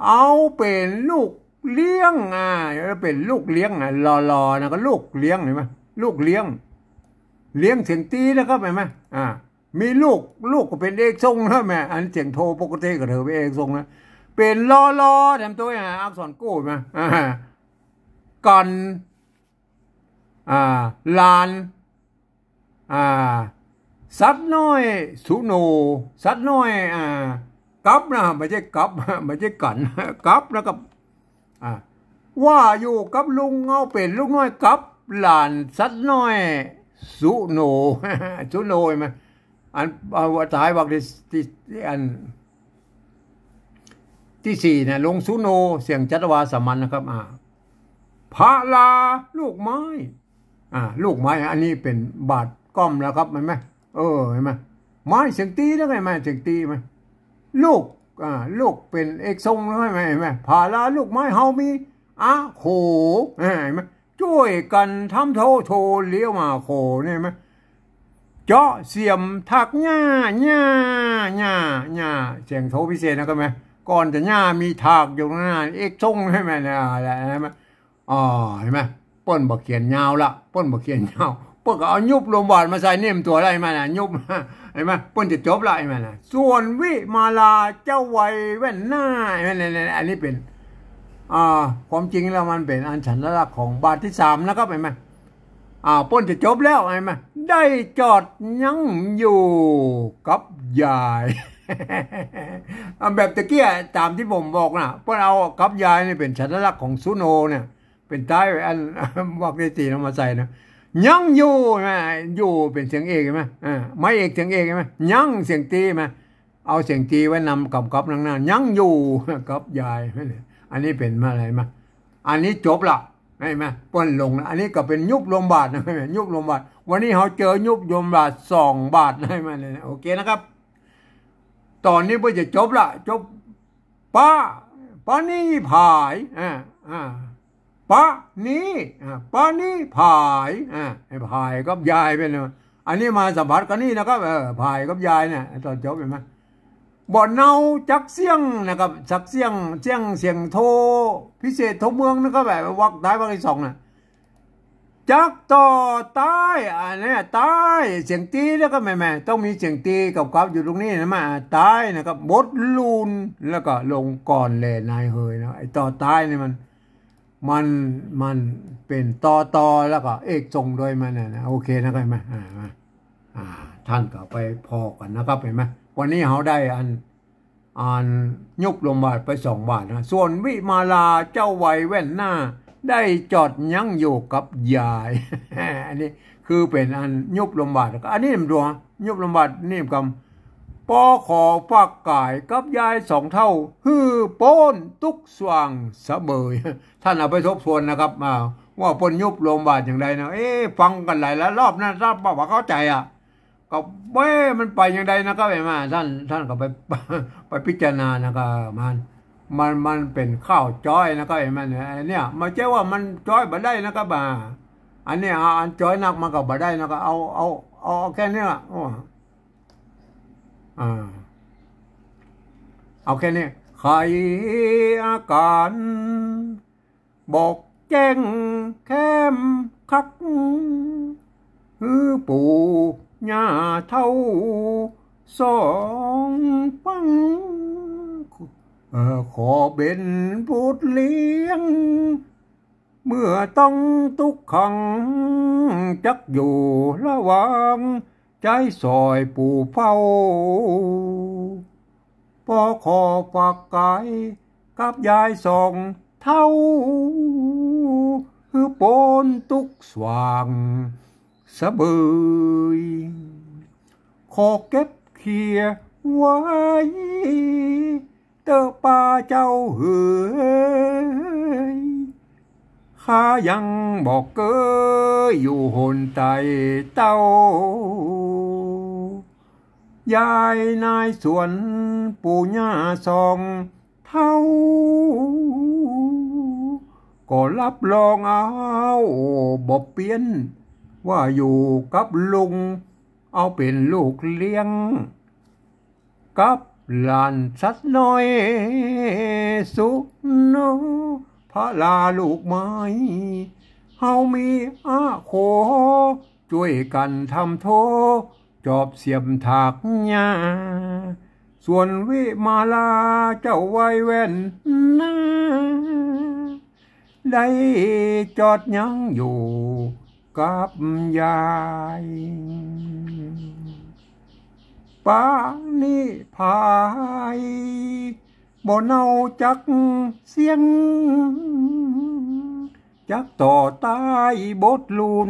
เอาเป๋นลูกเลี้ยง อ่า เป๋นลูกเลี้ยง อ่ะ ลอลอนะ ก็ลูกเลี้ยง หันก่อ ลูกเลี้ยง เลี้ยงเสียงตีนะครับ หันก่อ อ่า มีลูก ลูกก็เป๋นเอกส่งนะ หันก่อ อันเสียงโทปกติก็ถือเป๋นเอกส่งนะ เป๋นลอลอ แถมตั๋วอย่างอักษรกู้ หันก่อ อ่า กั๋น อ่า หลาน อ่า สัตว์น้อย สุโหน่ สัตว์น้อย อ่า กับนะ บ่ใจ้กับ บ่ใจ้กั๋น กับนะครับ อ่า ว่าอยู่กับลุง เอาเป๋นลูกน้อยกับหลานสัตว์น้อย สุโหน่ สุโหน่ หันก่อ อัน เอาท้ายวรรคตี้ ตี้ ตี้อัน ตี้สี่เนี่ย ลุงสุโหน่ เสียงจัตวาสามัญนะครับ อ่า พาราลูกไม้ อ่า ลูกไม้ อันนี้เป๋นบาทก้อมแล้วครับ หันก่อ เออ หันก่อ ไม้เสียงตีแล้ว หันก่อ เสียงตี หันก่อ ลูก อ่า ลูกเป๋นเอกส่งแล้ว หันก่อ หันก่อ พาราลูกไม้เฮามี อะโข เออ หันก่อ จ้วยกั๋นทำโท โทเลี้ยวมาโข เนี่ย หันก่อ เจาะเสียมถากหญ้า หญ้า หญ้า หญ้า เสียงโทพิเศษนะครับ หันก่อ ก่อนจะหญ้ามีถากอยู่นะ เอกส่ง หันก่อ เนี่ย อะไร หันก่อ อ๋อ หันก่อ เปิ้นบ่เขียนยาวละ เปิ้นบ่เขียนยาว เปิ้นก็เอายุบรวมบาทมาใส่เน่มตั๋วได้ หันก่อ นะ ยุบ หันก่อ เปิ้นจะจบละ หันก่อ นะ ส่วนวิมาลาเจ้าวัยแว่นหน้า หันก่อ นะ อันนี้เป๋น อ่า ความจริงแล้วมันเป๋นอันฉันทลักษณ์ของบาทตี้สามนะครับ หันก่อ อ่า เปิ้นจะจบแล้ว หันก่อ ได้จอดยั้งอยู่กับยาย อ่า แบบตะกี้ต๋ามตี้ผมบอกนะ เปิ้นเอากับยายนี่เป๋นฉันทลักษณ์ของสุโหน่เนี่ย เป๋นท้ายวรรคอัน วรรคตี้สี่เอามาใส่นะ ยั้งอยู่ หันก่อ อยู่เป๋นเสียงเอก หันก่อ อ่า ไม้เอกเสียงเอก หันก่อ ยั้งเสียงตี หันก่อ เอาเสียงตีไว้นำกำกับตังหน้า ยั้งอยู่กับยาย อันนี้เป๋นมาอะไรมา อันนี้จบละ หันก่อ เปิ้นลงละ อันนี้ก็เป๋นยุบรวมบาทนะ หันก่อ ยุบรวมบาท วันนี้เฮาเจอยุบรวมบาทสองบาท หันก่อ เนี่ย โอเคนะครับ ต๋อนนี้เปิ้นจะจบละ จบ ปะ ปะนี้ผาย อ่า อ่า ปะนี้ อ่า ปะนี้ผาย อ่า ไอ้ผายกับยายเป๋นไง อันนี้มาสัมผัสกั๋นนี่นะครับ เออ ผายกับยายเนี่ย ต๋อนจบหันก่อ บ่เนาจักเสี้ยงนะครับ จักเสี้ยง เสี้ยง เสียงโทพิเศษโทเมืองนะครับ แบบวรรคท้ายวรรคตี้สองน่ะ จักต่อต๊าย อันเนี้ยต๊าย เสียงตีแล้วก็แหมๆ ต้องมีเสียงตีกับกับอยู่ตรงนี้นะ มาต๊ายนะครับ บทลูน แล้วก็ลงก่อนแลนายเหยนะ ไอ้ต่อต๊ายนี่มัน มัน มันเป๋นตอตอ แล้วก็เอกส่งโดยมันน่ะนะ โอเคนะครับ หันก่อ อ่า มา อ่า ท่านก็ไปผ่อกั๋นนะครับ หันก่อ วันนี้เฮาได้อัน อันยุบรวมบาทไปสองบาทนะ ส่วนวิมาลาเจ้าวัยแว่นหน้า ได้จอดยั้งอยู่กับยาย อันนี้คือเป๋นอันยุบรวมบาท อันนี้มันดวงยุบรวมบาทนี่กำ ปอขอฝากก๋ายกับยายสองเฒ่า หื้อป๊นตุ๊กข์สว่างสะเบย ท่านเอาไปทบทวนนะครับ อ่า ว่าเปิ้นยุบรวมบาทอย่างใดนะ เอ๊ะ ฟังกั๋นหลายๆ รอบนะ รอบบ่เข้าใจ๋อะ ก็ เอ๊ะ มันไปอย่างใดนะ ก็ไปมา ท่าน ท่านก็ไป ไปพิจารณานะ ก็มัน มัน มันเป๋นข้าวจ๊อยนะ ก็ไอ้มันเนี่ย อันเนี้ย บ่ใจ้ว่ามันจ๊อยบ่ได้นะ ก็บ่า อันเนี้ย อ่า อันจ๊อยนักมันก็บ่ได้นะ ก็เอา เอา เอา เอาแค่เนี้ย โอ้ อ่า เอาแค่นี้ ไขอาก๋าน บอกแจ้งแคมคัก หื้อปู่ย่าเฒ่าสองฟัง เอ่อ ขอเป๋นบุตรเลี้ยง เมื่อต้องตุ๊กขัง จักอยู่ระวัง ใจ๊ซ่อยปู่เฝ้า ปอขอฝากก๋ายกับยายสองเฒ่า หื้อป๊นตุ๊กข์สว่างสะเบย ขอเก็บเขี่ยไว้ ต๊อะป้าเจ้าเหย ข้ายังบ่เกยอยู่หนใต้เต้า ยายนายสวนปู่ย่าสองเฒ่า ก็รับรองเอาบ่เปี้ยน ว่าอยู่กับลุง เอาเป๋นลูกเลี้ยง กับหลานสัตว์น้อย สุโน พระลาลูกไม้ เฮามีอาโข จ้วยกั๋นทำโท จอบเสียมถากหญ้า ส่วนวิมาลาเจ้าวัยแว่นนา ได้จอดยังอยู่กับยาย ปานิพาย บ่เนาจักเสี้ยง จักต่อต้ายบทลูน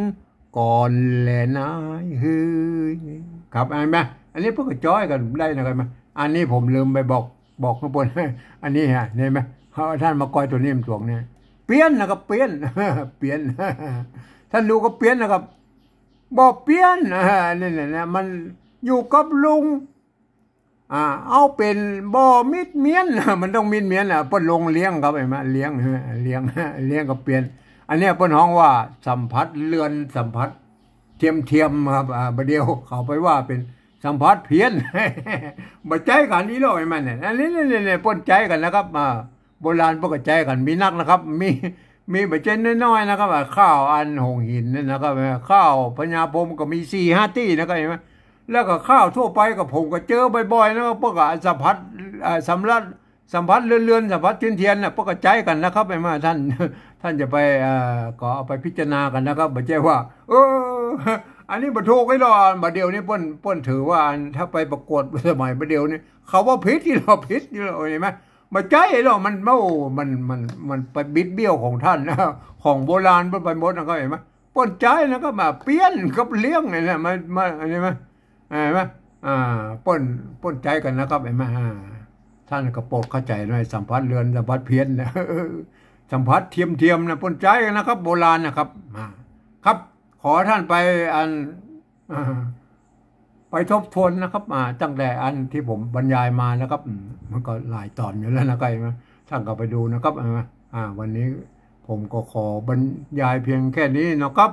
ก่อนแลนายเฮย ครับ หันก่อ อันนี้เปิ้นก็จ้อยกั๋นได้นะครับ อันนี้ผมลืมไปบอก บอกข้างบน อันนี้ฮะ หันก่อ เอาต้านมะก้อยตั๋วนี้มันตวงเนี่ย เปี้ยนนะครับ เปี้ยน เปี้ยน ต้านดูก็เปี้ยนนะครับ บ่เปี้ยน อ่า นี่แหละนะ มันอยู่กับลุง อ่า เอาเป๋นบ่มิดเมี้ยน มันต้องมิดเมี้ยนอ่ะ เปิ้นลงเลี้ยงครับ หันก่อ เลี้ยง เลี้ยง เลี้ยงก็เปี้ยน อันเนี้ยเปิ้นฮ้องว่าสัมผัสเลือน สัมผัสเทียมๆ ครับ อ่า บ่าเดี่ยวเขาไปว่าเป๋นสัมผัสเพี้ยน บ่ใจ๊กั๋นอี้หรอก หันก่อ เนี่ย อันนี้ เนี่ย เนี่ย เนี่ย เปิ้นใจ๊กั๋นนะครับ อ่า โบราณเปิ้นก็ใจ๊กั๋น มีนักนะครับ มี มีบ่ใจ้น้อยๆ นะครับ อ่า ข้าวอันหงส์หินเนี่ยนะครับ ข้าวพญาพรหมก็มีสี่ห้าตี้นะครับ หันก่อ แล้วก็ข้าวทั่วไปก็ผมก็เจอบ่อยๆ นะครับ เปิ้นก็สัมผัส อ่า สำลัก สัมผัสเลือนๆ สัมผัสเทียนๆ น่ะ เปิ้นก็ใจ๊กั๋นนะครับ หันก่อ ต้าน ต้านจะไป เอ่อ ก็เอาไปพิจารณากั๋นนะครับ บ่ใจ้ว่า เออ อันนี้บ่ถูกอี้หรอก บ่าเดี่ยวนี้เปิ้น เปิ้นถือว่าอัน ถ้าไปประกวดสมัยบ่าเดี่ยวนี้ เขาว่าผิดอี้หรอก ผิดอี้หรอก หันก่อ บ่ใจ้หรอก มัน โอ้ มัน มัน มันไปบิดเบี้ยวของต้าน ของโบราณเปิ้นไปหมดนะครับ หันก่อ เปิ้นใจ๊นะครับ มาเปี้ยนกับเลี้ยงเนี่ยนะ มา มา หันก่อ หันก่อ อ่า เปิ้น เปิ้นใจ๊กั๋นนะครับ หันก่อ อ่า ต้านก็โปรดเข้าใจ๋หน่อย สัมผัสเลือน สัมผัสเพี้ยนนะ สัมผัสเทียมๆ นะ เปิ้นใจ๊กั๋นนะครับ โบราณนะครับ อ่า ครับ ขอต้านไปอัน อ่า ไปทบทวนนะครับ อ่า ตั้งแต่อันตี้ผมบรรยายมานะครับ อืม มันก็หลายต๋อนอยู่แล้วนะครับ หันก่อ ต้านก็ไปดูนะครับ หันก่อ อ่า วันนี้ผมก็ขอบรรยายเพียงแค่นี้นะครับ